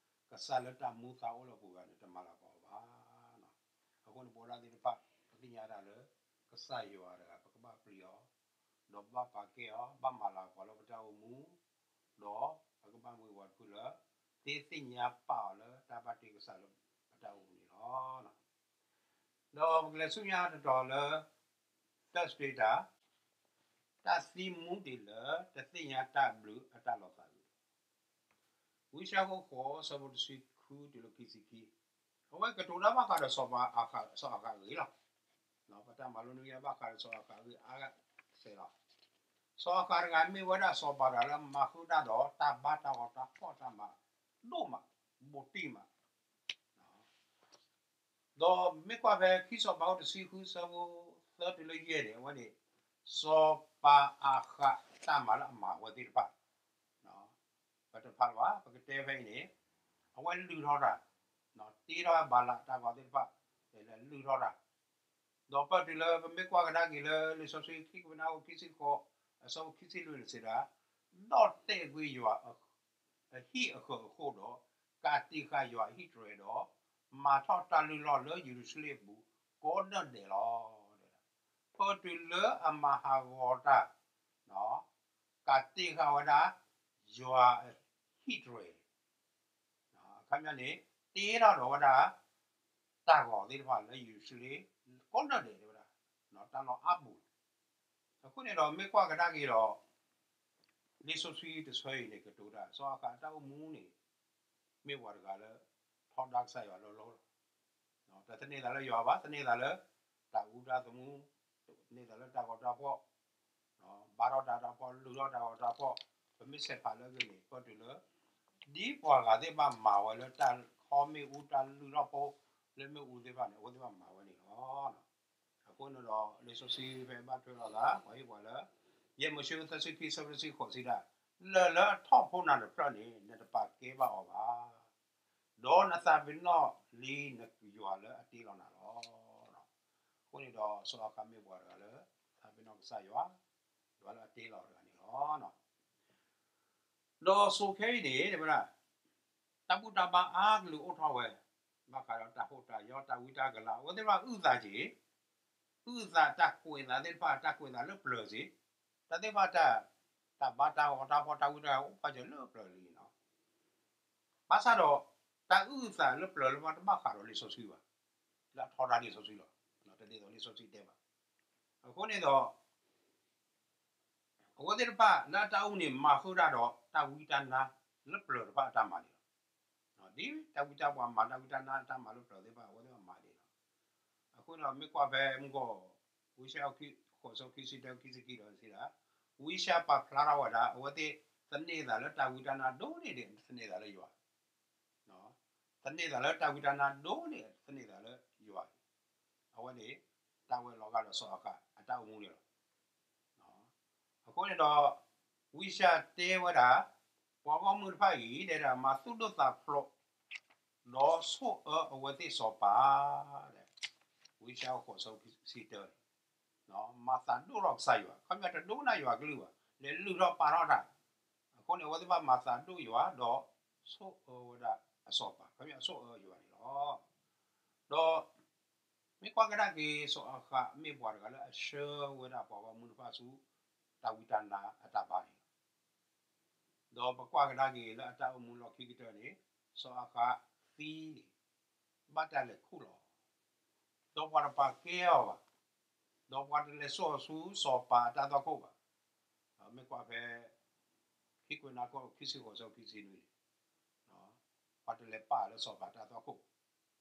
ကစၢ်လၢတၢ်မူသးအိၣ်လၢအပူၤတဂၤန့ၣ် တမၤလၤကပီၤအီၤဘၣ်. အဃိန့ၣ် ပဝဲဒၣ်သ့ၣ်တဖၣ် ပသ့ၣ်ညါဒၣ်လၢ ကစၢ်ယွၤတဂၤ ပကဘၣ်ပျံၤအီၤ ဒီးဘၣ်ပာ်ကဲအီၤ ဘၣ်မၤလၤကပီၤလၢပတၢ်အိၣ်မူ, ဒီးပကဘၣ်မ့ၢ်ပှၤတဖုလၢ သ့သ့ၣ်ညါပာ်အီၤလၢတၢ်ဘၣ်တ့ကစၢ်လၢပတၢ်အိၣ်မူန့ၣ်လီၤ. ဒီးပကလဲၤဆူညါတတီၤလၢ Thursday တၢ်, တၢ်သံမူဒံးလၢတသ့ၣ်ညါတၢ်ဘျုးအတၢ်လီၤသးအဂ့ၢ်, ဝံယၡါယၤအခိၣ်ဃိး အဆၢဖိတဆံဃုတုၤလၢခံဆံခံ, အဝဲကတိၤတၢ်ဘၣ်ဃးဒီးစီၤပၤအၤဃး, စီၤအၤဃးအဂ့ၢ်လီၤ. ပတၢ်မၤလိနွံကယၤဘၣ်ဃးဒီးစီၤအၤဃးအဂ့ၢ်အါစဲးလီၤ. စီၤအၤဃးတဂၤမ့ၢ်ဝဲဒၣ်စီၤပၤတဂၤလၢမၤဃုာ်တၢ်ဒီးတၢ်ဘါတၢ်ဂီၤတၢ်ဖှီၣ်တၢ်မၤဒိၣ်မး, ဘူးတံၢ်မး ဒီးမ့ၢ်ကွၢ်ဖဲခံစီၤပၤအခိၣ်တဆံဃုဆၢဖိသၢတုၤလၢယဲၢ်န့ၣ် အဝဲန့ၣ် စီၤပၤအၤဃးတၢ်မၤလၢအမၤဝဲသ့ၣ်တဖၣ်, ပတဖးလၢၤဘၣ် ပကတဲဖဲအံၤန့ၣ် အဝဲလုၢ်ထီၣ်တၢ်, တ့ထီၣ်ဘၤလးတၢ်ဂီၤသ့ၣ်တဖၣ် လဲၤလုၢ်ထီၣ်တၢ်, ဒီးပတုၤလၢပမ့ၢ်ကွၢ်ကဒါက့ၤလၢလံာ်စီဆှံခံကွဲနါ အခိၣ်ခံဆံဃိး အဆၢဖိခံဆံလွံၢ်န့ၣ်စံးဒၣ်, ဒီၣ်တဲာ်ကွံာ်ယွၤ အဟံၣ်အဃၢၤအဃိၣ်ဒီး ကးတံာ်ဃာ်ယွၤအဟံၣ်တြဲၤဒီး မၤထီၣ်တၢ်လုၢ်လီၢ်လၢယရူၤၡလ့ၣ်အပူၤ ကိးနၢ်ဒဲးလီၤ. ပတုၤလၢအမၤဟးဂီၤတၢ် ကးတံာ်ဃာ်ဝဲဒၣ် ယွၤအဟံၣ်တြဲၤ ခီပညီန့ၣ် တ့ထီၣ်ဒီးဝဲဒၣ် တၢ်ဂီၤသ့ၣ်တဖၣ်လၢယရူၤၡလ့ၣ် ကိးနၢ်ဒဲးတဲဝဲဒၣ် တၢ်လီၢ်အါပူၤလီၤ. အဃိန့ၣ်ဒီးမ့ၢ်ကွၢ်ကဒါက့ၤဒီး လံာ်စီဆှံတဆၢအံၤန့ၣ် ကတိၤတၢ် စီၤအၤဃးအတၢ်အိၣ်မူန့ၣ် မ့ၢ်ပှၤတဂၤလၢ ထီဒါကစၢ်ယွၤလီၤလီၤလီၤ. တသန့ၤသးလၢယွၤဘၣ်, သန့ၤသးလၢ တၢ်အူတၢ်သမူ, သန့ၤသးလၢတၢ်ဂီၤတၢ်ဖှီၣ်, ဘါထီၣ်တၢ်ဂီၤတၢ်ဖှီၣ်, လုၢ်ထီၣ်တၢ်ဂီၤတၢ်ဖှီၣ်, ပမ့ၢ်ဆဲးဖးလၢအဂ့ၢ်န့ၣ် ကီၢ်တုၤလၢ ဒ်ပှၤဂၤသ့ၣ်တဖၣ်မၤဝဲလၢတၢ်ခီမ့ၣ်အူတၢ်လုၢ်ထီၣ်ဖိ လၢမ့ၣ်အူသ့ၣ်တဖၣ်န့ၣ် အဝဲသ့ၣ်တဖၣ်မၤဝဲန့ၣ်လီၤ. အဃိန့ၣ်ဒီး လံာ်စီဆှံဖဲဘၣ်ထွဲလိာ်သး ပှၤဟ့ၣ်ပှၤလၢ ယဲၢ်မိၤၡ့သၢဆံခံ ဆၢဖိတဆံဃိးစံးဒၣ်, လၢၢ်လၢအထီၣ်ဖိနၤတဖျၢၣ်န့ၣ် နတပာ်ကဲဘၣ်အီၤဘၣ်. ဒီးနသးပ့ၤနီၣ်လံနယွၤလၢအတ့လီၤနၤလီၤ. အဃိန့ၣ်ဒီး စီၤအၤဃးမ့ၢ်ပှၤတဂၤလၢ သးပ့ၤနီၣ်ကစၢ်ယွၤ, ယွၤလၢအတ့လီၤတဂၤန့ၣ်လီၤ. ဒီးဆိးခဲအံၤန့ၣ် တဲဝဲဒၣ် တၢ်ဘူၣ်တၢ်ဘါအါကလုာ်အိၣ်ထီၣ်ဝဲ, ဘၣ်ဃးဒီးတၢ်ဟူးတၢ်ယီၣ် တၢ်ဝံတၢ်ကလၤ အဝဲသ့ၣ်တဖၣ်အုၣ်သးက့ၤ, အုၣ်သးတၢ်ကွဲးသးသ့ၣ်တဖၣ် တၢ်ကွဲးသးလၢပျၢၤစ့ၢ်, တၢ်သ့ၣ်တဖၣ်တၢ်, တၢ်ဘါတၢ်ဂီၤတၢ်ဖှီၣ်တၢ်ဝံတၢ်ကလၤအိၣ်ပာ်စၢၤလၢပျၢၤလံန့ၣ်လီၤ. ဘၣ်ဆၣ်ဒီး တၢ်အုၣ်သးလၢပျၢၤလၢပှၤတဘၣ်ဃးဒီးလံာ်စီဆှံဘၣ်, လၢအထီဒါလံာ်စီဆှံလီၤ, တဒ်သိးလံာ်စီဆှံတဲဘၣ်. အဃိန့ၣ်ဒီး အဝဲသ့ၣ်တဖၣ်လၢအတၢ်အိၣ်မူန့ၣ် မၤဃုာ်တၢ်ဒီးတၢ်ဝံတၢ်နါလၢပျၢၤတဖၣ်အတၢ်မၤန့ၣ်လီၤ. ဒ်တၢ်ဝံတၢ်ပှၤမၤတၢ်ဝံတၢ်နါအတၢ်မၤလၢပျၢၤသ့ၣ်တဖၣ် အဝဲသ့ၣ်တဖၣ်မၤန့ၣ်လီၤ. အဃိဒီးမ့ၢ်ကွၢ်ဖဲမုၢ်ဂီၤ ဝံယၡါယၤ ဃိးဆၢခံဆံတၢ ခံဆံခံဒီးစံးဒၣ်, ဝံယၡါယၤပာ်ဖျါထီၣ်ဝဲဒၣ် အဝဲသ့ၣ်သန့ၤသးလၢတၢ်ဝံတၢ်နါဒိၣ်န့ၢ်ဒံး သန့ၤသးလၢယွၤ သန့ၤသးလၢတၢ်ဝံတၢ်နါဒိၣ်န့ၢ် သန့ၤသးလၢယွၤ, အဝဲန့ၣ် တၢ်ဝဲလီၤဂာ်ဒီးစီၤအၤဃးအတၢ်အိၣ်မူန့ၣ်လီၤ. အဃိန့ၣ်ဒီး ဝံယၡါယၤတဲဝဲဒၣ် ပှၤဂီၢ်မုၢ်တဖၣ်အံၤ တဲဒၣ်မၤသူၣ်ဒိၣ်သးဖျိး ဒီးဆိၣ်အၢအဝဲသ့ၣ်စီၤပၤ ဝံယၡါယၤ ဃိးဆၢခံဆံတၢန့ၣ် မၤသးဒိၣ်ထီၣ်ကစၢ်ယွၤ ခီပညီတဒိကနၣ်ယွၤကလုၢ်ဘၣ် လဲၤလုၢ်ထီၣ်ပာ်ထီၣ်တၢ်, အဃိန့ၣ် အဝဲသ့ၣ်တဖၣ်မၤသးဒိၣ်ယွၤ ဒီးဆိၣ်အၢဝဲဒၣ်အစီၤပၤ ခီပညီအဆိၣ်အၢယွၤန့ၣ်လီၤ. ဒီး မ့ၢ်ကွၢ်ကဒါက့ၤ စီၤအၤဃးမ့ၢ်ပှၤတဂၤလၢအဆှၢဝဲဒၣ်ပှၤဂီၢ်မုၢ်တဖၣ်ဆူ တၢ်ဝံတၢ်နါအတၢ်ဘါန့ၣ်လီၤ. ဒီးပကွၢ်ကဒါက့ၤလၢအတၢ်အိၣ်မူလီၢ်ခံကတၢၢ်န့ၣ် စီၤအၤဃးသံန့ၣ် ဘၣ်တၢ်လဲၤခူၣ်လီၤအီၤ, ဒီးပှၤတပာ်ကဲအီၤဘၣ်, ဒီးပှၤတလဲၤစိာ်အီၤဆူစီၤပၤအတၢ်သွၣ်ခိၣ်ဘၣ်. မ့ၢ်ကွၢ်ဖဲ ခံကွဲးနီၣ်ခိၣ် ခံဆံဃိးဆၢ ခံဆံနွံန့ၣ် ပှၤတလဲၤပာ်လၢစီၤပၤတၢ်သွၣ်ခိၣ် ဒီးပ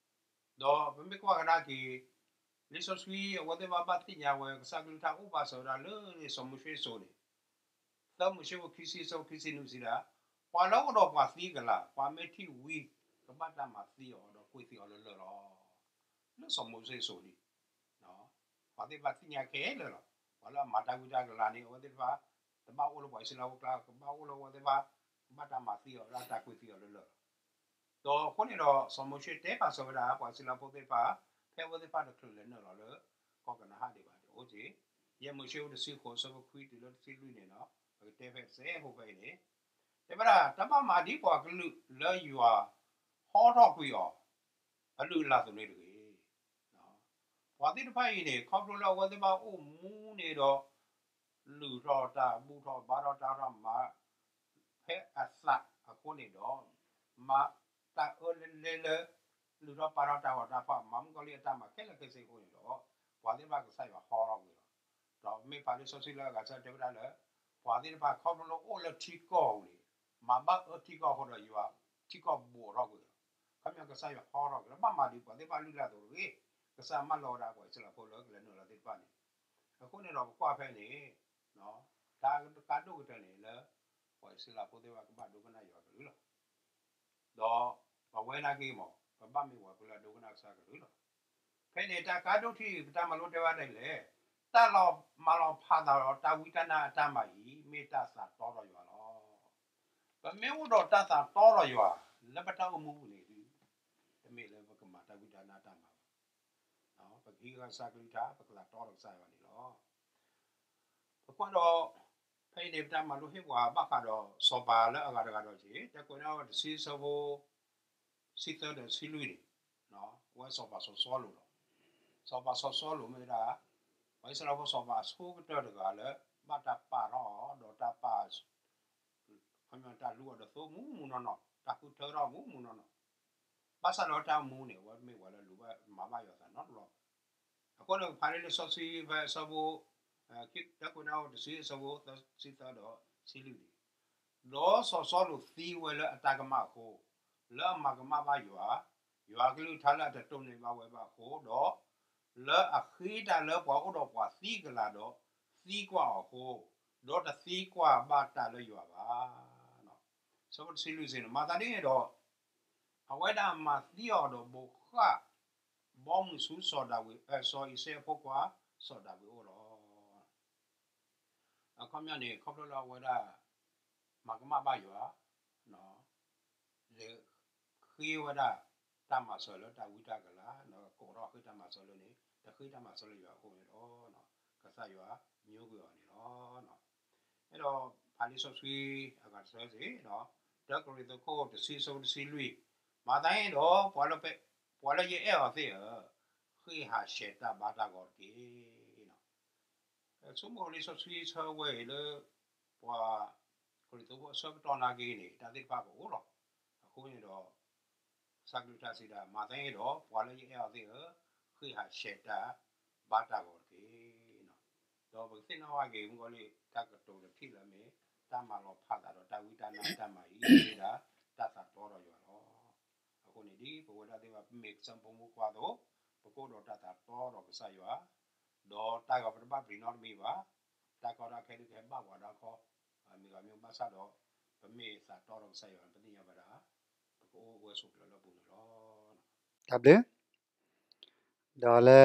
မ့ၢ်ကွၢ်ကဒါက့ၤ လံာ်စီဆှံအဝဲသ့ၣ်ဘၣ်ဘၣ်သ့ၣ်ညါဝဲ ကစၢ်ကလုၢ်ကထါအိၣ်ဘၣ်စၢၤဝဲဒၣ်လၢစီၤမိၤၡ့အစိၤန့ၣ်, သၢမိၤၡ့ ခံဆံ ဆၢ ခံဆံနွံစံးဒၣ်, ပှၤလၢအိၣ်ဒီးပှၤသံကလၤ ပှၤမ့ၢ်ထံၣ်ဝံ ကဘၣ်တၢ်မၤသံအီၤဒီးကွံာ်သံအီၤလၢလၢၢ်လီၤ. လၢစီၤမိၤၡ့အစိၤန့ၣ် ပှၤသ့ၣ်တဖၣ်သ့ၣ်ညါခဲလၢာ်လီၤ. ပှၤလၢအမၤတၢ်ဝံတၢ်ကလၤန့ၣ် အဝဲသ့ၣ်တဖၣ် တဘၣ်အိၣ်လၢပှၤအံၣ်စရ့လးဖိကျါ ကဘၣ်အိၣ်လၢအဝဲသ့ၣ်တဖၣ် ကဘၣ်တၢ်မၤသံအီၤ တၢ်ကွံာ်သံအီၤလၢလၢၢ်လီၤ. ဒီးအဃိန့ၣ်ဒီး စီၤမိၤၡ့တဲပာ်စၢၤဝဲဒၣ် ပှၤအံၣ်စရ့လးဖိသ့ၣ်တဖၣ် ဖဲအဝဲသ့ၣ်တဖၣ်တချုးလဲၤနုာ်လီၤလၢကီၢ်ကနၤအၣ်ဒံးဘၣ်န့ၣ် အိၣ်က့ၤ ယဲၢ်မိၤၡ့ တဆံဃိး ဆၢဖိခွံတုၤလၢတဆံလွံၢ်န့ၣ်လီၤ. ပကတဲဖဲစဲးဖိဖဲအံၤန့ၣ် တဲဝဲဒၣ် တၢ်ဘၣ်မၤဒ်ပှၤကလုာ်လၢယွၤဟီထီၣ်ကွံာ်အီၤ အလုၢ်အလၢ်အသိးန့ၣ်တဂ့ၤ. ပှၤသ့ၣ်တဖၣ်အံၤန့ၣ် ခီဖျိလၢအဝဲသ့ၣ်တဖၣ်အိၣ်မူန့ၣ်ဒီး လုၢ်ထီၣ်တၢ်ဘူၣ်ထီၣ်ဘါထီၣ်တၢ်ထီၣ်မၤ ဖဲအသးအဃိန့ၣ်ဒီး မၤတၢ်အၢလဲလဲလၢ လုၢ်ထီၣ်ပာ်ထီၣ်တၢ်ဂီၤတၢ်ဖီၣ် မၤမုၣ်ကီၤလံၢ်အတၢ်မၤခဲလၢာ်ခဲဆ့အဃိန့ၣ်ဒီး ပှၤသ့ၣ်တဖၣ်ကစၢ်ယွၤဟီထီၣ်ကွံာ်လီၤ. ဒီးမ့ၢ်ဖးလံာ်စီဆှံလၢအဂၤဆၢတဲဝဲဒၣ်လၢ ပှၤသ့ၣ်တဖၣ်ခီဖျိလၢအိၣ်လၢထံကီၢ်ပူၤန့ၣ် မၤဘၣ်အၢထံကီၢ်အဃိဒီးယွၤ ထံကီၢ်ဘူးထီၣ်ကွံာ်လီၤ. ခီပညီကစၢ်ယွၤဟီထီၣ်ကွံာ်လီၤ ဘၣ်မၤဒ်ပှၤသ့ၣ်တဖၣ်လုၢ်လၢ်အသိးတဂ့ၤ. ကစၢ်မၢလီၤဝဲဒၣ်ပှၤအံၣ်စရ့လးဖိလၢကလဲၤနုာ်လီၤသ့ၣ်တဖၣ်န့ၣ် အဃိန့ၣ်ဒီးပကွၢ်ဖဲန့ၣ် တၢ်ကါဒိၣ်ကတၢၢ်န့ၣ်လၢ ပှၤအံၣ်စရ့လးဖိသ့ၣ်တဖၣ်ကဘၣ်ဒိကနၣ်ယွၤကလုၢ်လီၤ. ဒီးပဝဲနာ်က့မး ပဘၣ်မ့ၢ်ပှၤကလုာ်လၢအဒိကနၣ်ကစၢ်ကလုၢ်လီၤ. ဖဲန့ၣ် တၢ်ကါဒိၣ်ထံၣ်ပတၢ်မၤလိတဲဝဲဒ်လဲၣ်, တၢ်လီၤမၤလီၤဖးသးဒီးတၢ်ဝံတၢ်နါအတၢ်မၤအံၤ မ့ၢ်တၢ်သးတီဒီးယွၤလီၤ. ပမ့ၢ်အိၣ်ဒီးတၢ်သးတီဒီးယွၤ လၢပတၢ်အိၣ်မူပူၤန့ၣ် တမ့ၢ်လၢပကမၤတၢ်ဝံတၢ်နါတၢ်မၤဘၣ်. ပကဟံးဃာ်ကစၢ်ကလုၢ်ကထါ ပကသးတီဒီးကစၢ်ယွၤန့ၣ်လီၤ. ပကွၢ်ဒီး ဖဲအံၤန့ၣ် ပတၢ်မၤလိဟ့ၣ်ပှၤဘၣ်ဃးဒီးစီၤပၤလၢအဂၤတဂၤဒီးက့ၤ တၢ်ကွဲးန့ၢ်တဆံဆၢဖိ ဆံသၢဒီးဆံလွံၢ်န့ၣ် အဝဲစီၤပၤစီၤစီလူးလီၤ. စီၤပၤစီၤစီလူးမ့ၢ်ဝဲဒၣ် ပှၤအံၣ်စရ့လးဖိစီၤပၤအဆိကတၢၢ်တဂၤလၢ ဘၣ်တၢ်ပာ်ထီၣ်အီၤ ဒီးတၢ်ပာ် ခီပညီတၢ်လူအီၤဒီးသိမူးမူးနီၢ်နီၢ် တၢ်ဃုထၢထီၣ်မူးမူးနီၢ်နီၢ် ဘၣ်ဆၣ်ဒီးတၢ်အိၣ်မူန့ၣ် အဝဲမ့ၢ်ပှၤလၢလူၤဘၣ်မၤဘၣ်ယွၤအသးနီတဘျီဘၣ်. အဃိန့ၣ် ဖးလံာ်စီဆှံဖဲအဆၢဖိ တၢ်ကွဲးနီၣ်တဆံ အဆၢဖိသၢဆံသၢဒီးဆံလွံၢ်န့ၣ်, ဒီးစီၤစီလူးသံဝဲလၢအတၢ်ကမၣ်အဃိ, လၢအမၤကမၣ်ဘၣ်ယွၤ, ယွၤအကလုၢ်ကထါလၢအတတိၢ်န့ၢ်ဘၣ်ဝဲဘၣ်အဃိ, ဒီးလၢအဃ့တၢ်လၢပှၤအိၣ်ဒီးပှၤသံကလၤဒီး သံကွၢ်အီၤအဃိ, ဒီးတသံကွၢ်ဘၣ်တၢ်လၢယွၤဘၣ်. ဆၢဖိတဆံလွံၢ်စ့ၢ်န့ၣ် မၤသးဒ်န့ၣ်ဒီး အဝဲဒၣ်မၤသံအီၤဒီးဘိးဃၣ်ဘီမုၢ်ဆူစီၤဒၤဝံး, စီၤအံၤစဲအဖိခွါ စီၤဒၤဝံးအအိၣ်လီၤ. အခီပညီန့ၣ် ခီဖျိလၢအဝဲဒၣ် မၤကမၣ်ဘၣ်ယွၤ, လဲၤဃ့ဝဲဒၣ်တၢ်မၤစၢၤလၢတၢ်ဝံတၢ်ကလၤ, ကိးထီၣ်ဃ့တၢ်မၤစၢၤလၢန့ၣ် တဃ့တၢ်မၤစၢၤလၢယွၤအဃိန့ၣ်ဒီး ကစၢ်ယွၤညိကွံာ်အီၤန့ၣ်လီၤ. အဲၣ်ဒိးဖးလံာ်စီဆှံအဂၤတဆၢစ့ၢ်, တၢကရံၣ်သူးခိၣ်တဆံ ဆၢဖိတဆံလွံၢ်, မၤသးဒ်န့ၣ်ဒီး ပှၤလၢယအဲၣ်အီၤသ့ၣ်ဧၢ, ဃ့ၢ်ဟးဆှဲးတၢ်ဘါတၢ်ဂီၤတက့ၢ်. ဆိကမိၣ်လံာ်စီဆှံဆၢဝဲအံၤလၢ ပှၤကရံၣ်သူးဖိအဆၢကတီၢ်နာ်က့န့ၣ် တၢ်သ့ၣ်တဖၣ်ကအိၣ်လီၤ. အဃိန့ၣ်ဒီး ကစၢ်ကလုၢ်ကထါစံးဒၣ် မၤသးဒ်န့ၣ်ဒီး ပှၤလၢယအဲၣ်အီၤသ့ၣ်ဧၢ, ဃ့ၢ်ဟးဆှဲးတၢ် ဘါတၢ်ဂီၤတက့ၢ်. ဒီးပကသ့ၣ်နီၣ်ဘၣ်က့ၤမုၢ်ဂီၤလံ တၢ်ကတိၤတထံၣ်လၢအမ့ၢ် တၢ်မၤလီၤဖးသးဒီးတၢ်ဝံတၢ်နါတၢ်မၤအံၤ မ့ၢ်ဒၣ်တၢ်သးတီဒီးယွၤလီၤ. အဃိန့ၣ် ဒ်ပဝဲဒၣ်သ့ၣ်တဖၣ် ပမ့ၢ်ကစၢ်ဖိမုၣ်ဖိခွါအသိး, ပကအိၣ်ဒီးတၢ်သးတီဒီးကစၢ်ယွၤ, ဒီးတၢ်ဂီၤပတဘၣ်ပျံၤနီတမံၤဘၣ်. တၢ်ကီတၢ်ခဲဒုးကဟဲဘၣ်ပှၤဒီးခီ, မ့ၢ်ဂ့ၤမ့ၢ်ဘၣ်ဆၣ်ဒီး ပမ့ၢ်သးတီဒီးကစၢ်ယွၤ ပသ့ၣ်ညါဘၣ်ဒၣ် ပကအိၣ်ဝဲဆိးကျၢၤလၢအပူၤန့ၣ်လီၤ. တၢ်ဘျုး, ဒီးလၢ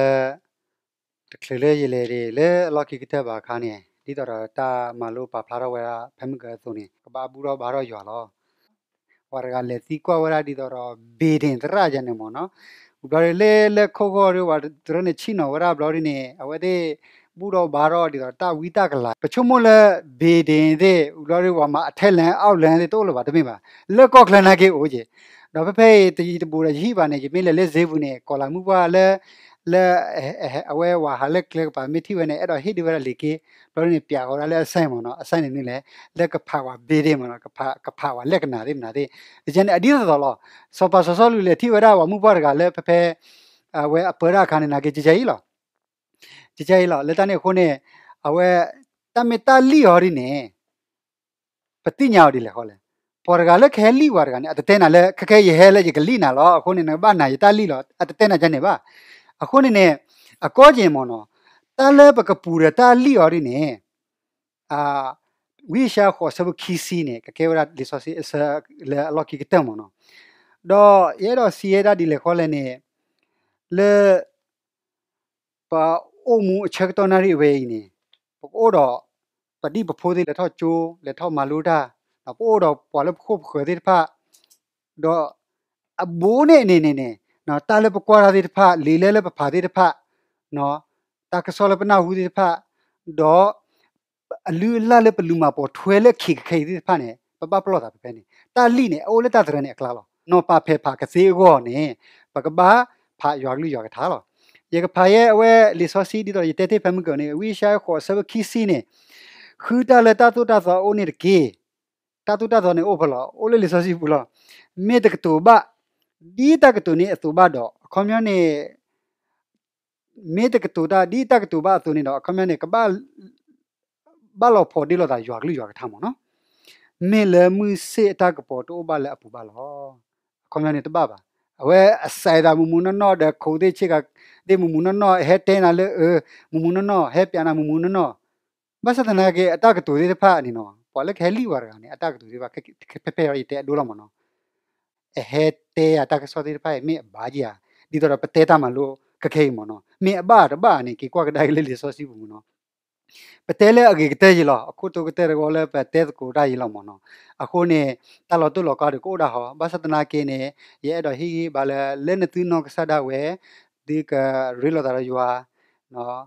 တချုးလၢယလဲၤဒ်လၢအလီၢ်ခံကတၢၢ်ဘၣ်အခါန့ၣ် ဒ်သိးဒီးတၢ်မၤလိပာ်ဖျါထီၣ်ဝဲဒၣ်ဖဲမုၢ်ကၢအသိးန့ၣ် ကဘၣ်ဘူၣ်ထီၣ်ဘါထီၣ်ယွၤလီၤ. ပှၤတဂၤလဲၤသံကွၢ်ဝဲဒၣ်ဒ်သိးဒီး ဘ့ၣ်ဒ့ၣ်သရၣ်ယၤန့ၣ်မ့ၢ်နီၤ, ဝံၤဘျီဒ်လၢလၢခိၣ်ဂီၢ်ဒ်ဝဲတရၢန့ၣ်ဆံၣ်နီၤဝဲဒၣ်ဘျီဒ်န့ၣ် အဝဲသ့ၣ်ဘူၣ်ထီၣ်ဘါထီၣ်ဒ်သိးတၢ်ဝံတၢ်ကလၤ ပဆိကမိၣ်လၢ ဘ့ၣ်ဒ့ၣ်သ့ၣ် ဝံၤဘျီဒ်ပှၤမၤအထဲလဲၣ်အီၣ်လဲၣ်သ့ၣ်တအိၣ်လၢၤဘၣ်တမ့ၢ်ဘၣ်, လၢကီၢ်ချၢနာ်က့အိၣ်က့ၤ, ဒီးဖဲဖဲအံၤတယံၤတဘူးဒီးယဟံၣ်ဘၣ်န့ၣ် ယမ့ၢ်လဲၤလၢစ့ပူၤန့ၣ် ကီၤလၤမုၢ်ပှၢ်လၢ လၢ အဝဲဝၤဟးလၢကျဲကပၤမ့ၢ်ထံၣ်ဝဲန့ၣ် အဲၣ်ဒိးဟ့ၣ်ဒုးဝဲဒၣ်လံာ်က့, ဘျီဒ်န့ၣ် ပျးဃီၤဝဲဒၣ်လၢအစဲမ့ၢ်နီၤ, အစဲန့ၣ်မနုၤလဲၣ်, လၢကဖးဝဲဘ့ၣ်ဒ့ၣ်မ့ၢ်နီၤ, ကဖးဝဲလဲၣ်ကနၤသ့ၣ်မနၤသ့ၣ်, တကဲန့ၣ် အဒ်သိးသိးလီၤ. စီၤပၤစီၤစီလူးလဲၤထံၣ်ဝဲဒၣ်ပှၤမုၣ်ပှၢ်တဂၤလၢဖဲဖဲ အဝဲအပၢတၢ်အခါန့ၣ် နာ်က့ကဲအံၤလီၤ. ကဲအံၤလီၤ. လၢတၢ်န့ၣ်အဃိန့ၣ် အဝဲ တၢ်မ့ၢ်တၢ်လံၣ်အီၤဒ်န့ၣ် ပသ့ၣ်ညါအီၤဒ်လဲၣ်ဃီလဲၣ်. ပှၤတဂၤလၢကဟဲလံၣ်ပှၤတဂၤန့ၣ် အတတဲနၤလၢ ခဲခဲယဟဲလၢယကလံၣ်နၤလီၤ, အဃိန့ၣ် နကဘၣ်နာ်ယတၢ်လံၣ်လီၤ, အတတဲနၤဒ်န့ၣ်ဘၣ်. အဃိန့ၣ်န့ၣ် အကီက့ၤမ့ၢ်နီၤ, တၢ်လၢပကပူၤဒီးတၢ်လံၣ်အီၤဒ်န့ၣ် ဝံယၡါယၤဃိးဆၢဖိခံဆံန့ၣ် ကကဲဝဲဒၣ်လံာ်စီဆှံအဆၢလၢအလီၢ်ခံကတၢၢ်မ့ၢ်နီၤ. ဒီးယအဲၣ်ဒိးစံးဝဲဒၣ်ဒ်လဲၣ်ဃီလဲၣ်န့ၣ် လၢ ပအိၣ်မူအဆၢကတီၢ်နၣ်ရံၣ်အဝဲအံၤန့ၣ် ပကအိၣ်ဒီး ပဒံၣ်ပဖိသ့ၣ်လဲၤထီၣ်ကၠိ လဲၤထီၣ်မၤလိတၢ်, ဒီးပအိၣ်ဒီးပှၤလၢပခိၣ်ပဃၢၤသ့ၣ်တဖၣ်, ဒီးအဘူးန့ၣ်န့ၣ်န့ၣ်န့ၣ် တၢ်လၢပကွၢ်တၢ်သ့ၣ်တဖၣ် လံာ်လဲၢ်လၢပဖးသ့ၣ်တဖၣ် တၢ်ကစီၣ်လၢပနၢ်ဟူသ့ၣ်တဖၣ်, ဒီး အလုၢ်အလၢ်လၢပလူၤမၤပိာ်ထွဲလၢခံကခဲအံၤသ့ၣ်တဖၣ်န့ၣ် ပဘၣ်ပလီၢ်သးဖဲဖဲန့ၣ် တၢ်လံၣ်န့ၣ် အအိၣ်လၢတၢ်သရၢန့ၣ်အကျါလီၤ. နီၢ်ပၤဖဲးဖးကသ့အဂီၢ်န့ၣ် ပကဘၣ်ဖးယွၤကလုၢ်ယွၤကထါလီၤ. ယကဖးယဲအဝဲလံာ်စီဆှံဒ်သိးဒီးယတဲတ့ၢ်ဖဲမုၢ်ကၢၤန့ၣ် ဝံယၡါယၤဃိးဆၢဖိခံဆံန့ၣ်, ဃုတၢ်လၢတၢ်သိၣ်တၢ်သီအအိၣ်န့ၣ်တက့ၢ်. တၢ်သိၣ်တၢ်သီန့ၣ်အိၣ်ဖဲလဲၣ်, အိၣ်လၢလံာ်စီဆှံပူၤလီၤ. မ့ၢ်တကတိၤဘၣ် ဒ်တၢ်ကတိၤန့ၣ်အသိးဘၣ်ဒီး အခီပညီန့ၣ် မ့ၢ်တကတိၤတၢ်ဒ်တၢ်ကတိၤဘၣ်အသိးန့ၣ်ဒီး အခီပညီန့ၣ် ကဘၣ် ဘၣ်လီၤဖိးဒ့လိာ်သးယွၤကလုၢ်ယွၤကထါမ့ၢ်နီၤ. မ့ၢ်လၢမုၢ်ဆ့ၣ်အတၢ်ကပီၤတအိၣ်ဘၣ်လၢအပူၤဘၣ်လီၤ. အခီပညီန့ၣ်တဘၣ်ဘၣ်. အဝဲအစဲးသးမုာ်မုာ်နီၢ်နီၢ်ဒီး ခိးသ့ၣ်ဆ့ကၤသ့ၣ်မုာ်မုာ်နီၢ်နီၢ် ဟဲတဲနၤလၢအၢ မုာ်မုာ်နီၢ်နီၢ် ဟဲပျးနၤမုာ်မုာ်နီၢ်နီၢ် ဘၣ်ဆၣ်သနာ်က့ အတၢ်ကတိၤသ့ၣ်တဖၣ်န့ၣ်နီၤ ပှၤလၢကဟဲလံၣ်ပှၤတဂၤန့ၣ် အတၢ်ကတိၤသ့ၣ်တဖၣ် ဖဲဖဲအံၤယတဲအဒိလီၤမ့ၢ်နီၤ. အဟဲတဲယၤတၢ်ကစီၣ်သ့ၣ်တဖၣ်အံၤ မ့ၢ်အဘၣ်ဧါ, ဒ်သိးဒီးပတဲတၢ်မၤလိခဲခဲအံၤမ့ၢ်နီၤ, မ့ၢ်အဘၣ်တဘၣ်န့ၣ် က့ၤကွၢ်ကဒါက့ၤလၢလံာ်စီဆှံပူၤမ့ၢ်နီၤ. ပတဲလၢအဂ့ၤကတၢၢ်ယံၤလီၤ, အခိၣ်တိကတၢၢ်တဂီၤလၢပတဲသကိးတၢ်ယံၤလီၤမ့ၢ်နီၤ. အဃိန့ၣ် တၢ်လီၤတိၢ်လီၤကီဒုးကအိၣ်ဒၣ်ဟီ, ဘၣ်ဆၣ်သနာ်က့န့ၣ် ယအဲၣ်ဒိးဟ့ၣ်ဂံၢ်ဘါလၢ လၢနသုနီၢ်ကစၢ်ဒၣ်ဝဲ သုကရ့လိာ်သးဒီးယွၤ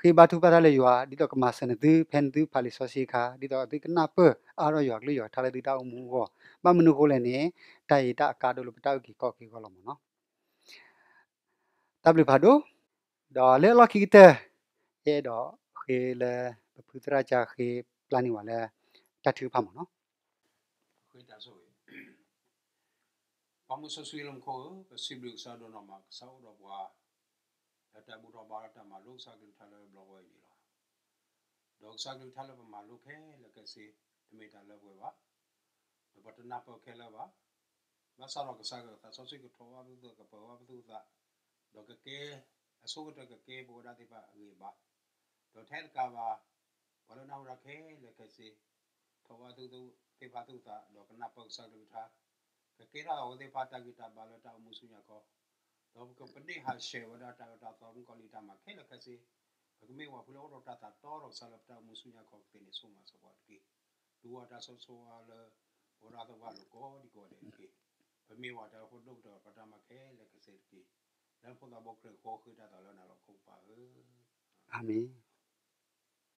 ဃ့ဘါထုကဖၣ်တၢ်လၢယွၤ ဒ်သိးကမၤစၢၤနသု ဖဲနသုဖးလံာ်စီဆှံအခါ ဒ်သိးသုကနၢ်ပၢၢ်အါထီၣ်ယွၤကလုၢ်ယွၤကထါလၢသုတၢ်အိၣ်မူအဂီၢ်. ဘၣ်မနုၤအဃိလဲၣ်န့ၣ် တၢ်အံၤတၢ်အကါဒိၣ်လၢပတၢ်အုၣ်က့ၤခီၣ်က့ၤအဂီၢ်လီၤမ့ၢ်နီၤ. တၢ်ဘျုးဖးဒိၣ်, ဒီးလၢအလီၢ်ခံကတၢၢ် ယအဲၣ်ဒိးဃ့လၢ ပဖုသရၣ်ကၢ်ဃ့ပျၢ်န့ၢ်ဝဲလၢ တၢ်ထုကဖၣ်မ့ၢ်နီၤ. ပၢ်မုၢ်စီဆှံလၢမူခိၣ်ဧၢ, ပစံးဘျုးကစၢ်ဒိၣ်နီၢ်မး, ကစၢ်အိၣ်ဒီးပှၤ လၢတၢ်ဘူၣ်ထီၣ်ဘါထီၣ်တၢ်မၤလိကစၢ်ကလုၢ်ကထါလၢဘျီဝဲအံၤန့ၣ်လီၤ. ဒီးကစၢ်ကလုၢ်ကထါလၢပမၤလိခဲလၢာ်ခဲဆ့ တမ့ၢ်တၢ်လၢပှဲၤဘၣ်, ဒီးပတနၢ်ပၢၢ်ခဲလၢာ်ဘၣ်. ဘၣ်ဆၣ်ဒီးကစၢ်ကလုၢ်သးစီဆှံကထိးဘၣ်ပသူၣ်သး ကပၢၤဘၣ်ပသူၣ်သး, ဒီးကကဲ အဆိကတၢၢ်ကကဲပဝဲဒၣ်သ့ၣ်တဖၣ်အဂ့ၤအဘၣ်, ဒီးထဲတကးဘၣ် ပှၤလၢနၢ်ဟူတၢ်ခဲလၢာ်ခဲဆ့ ထိးဘၣ်ပသူၣ်သ့ၣ်တဖၣ်သူၣ်သး ဒီးကနၢ်ပၢၢ်ကစၢ်ကလုၢ်ကထါ, ကကဲထီၣ်အဝဲသ့ၣ်တဖၣ်တၢ်ဂံၢ်တၢ်ဘါလၢတၢ်အိၣ်မူဆူညါခီ, ဒီးပကပန့ၢ်ဟးဆှဲးဝဲဒၣ်တၢ်အၢတၢ်သီမုၣ်ကီၤလံၢ်တၢ်မၤခဲလၢာ်ခဲဆ့, ပကမ့ၢ်ပှၤဖုလၢအိၣ်ဒီးတၢ်သးတီဒီးကစၢ်လၢပတၢ်အိၣ်မူဆူညါခီကသ့န့ၣ်ဆိၣ်မၤစၢၤပှၤတက့ၢ်. ဒုးဝဲတၢ်ဆိၣ်ဂ့ၤဆိၣ်ဝါလၢ ပဝဲဒၣ်သ့ၣ်တဖၣ်လိၤကိးဒံကိးဂၤဒဲးတက့ၢ်. ပမ့ၢ်ဝဲတၢ်အိၣ်ဖှိၣ်ဒိၣ်ကတၢၢ်ပတၢ်မၤခဲလၢာ်ခဲဆ့တက့ၢ်. လၢပဖိသးဘိကရၢၢ်ဃိဃ့တၢ်သးလၢနၤလီၤ ပၢ်ဧၢ, အၤမ့ၣ်.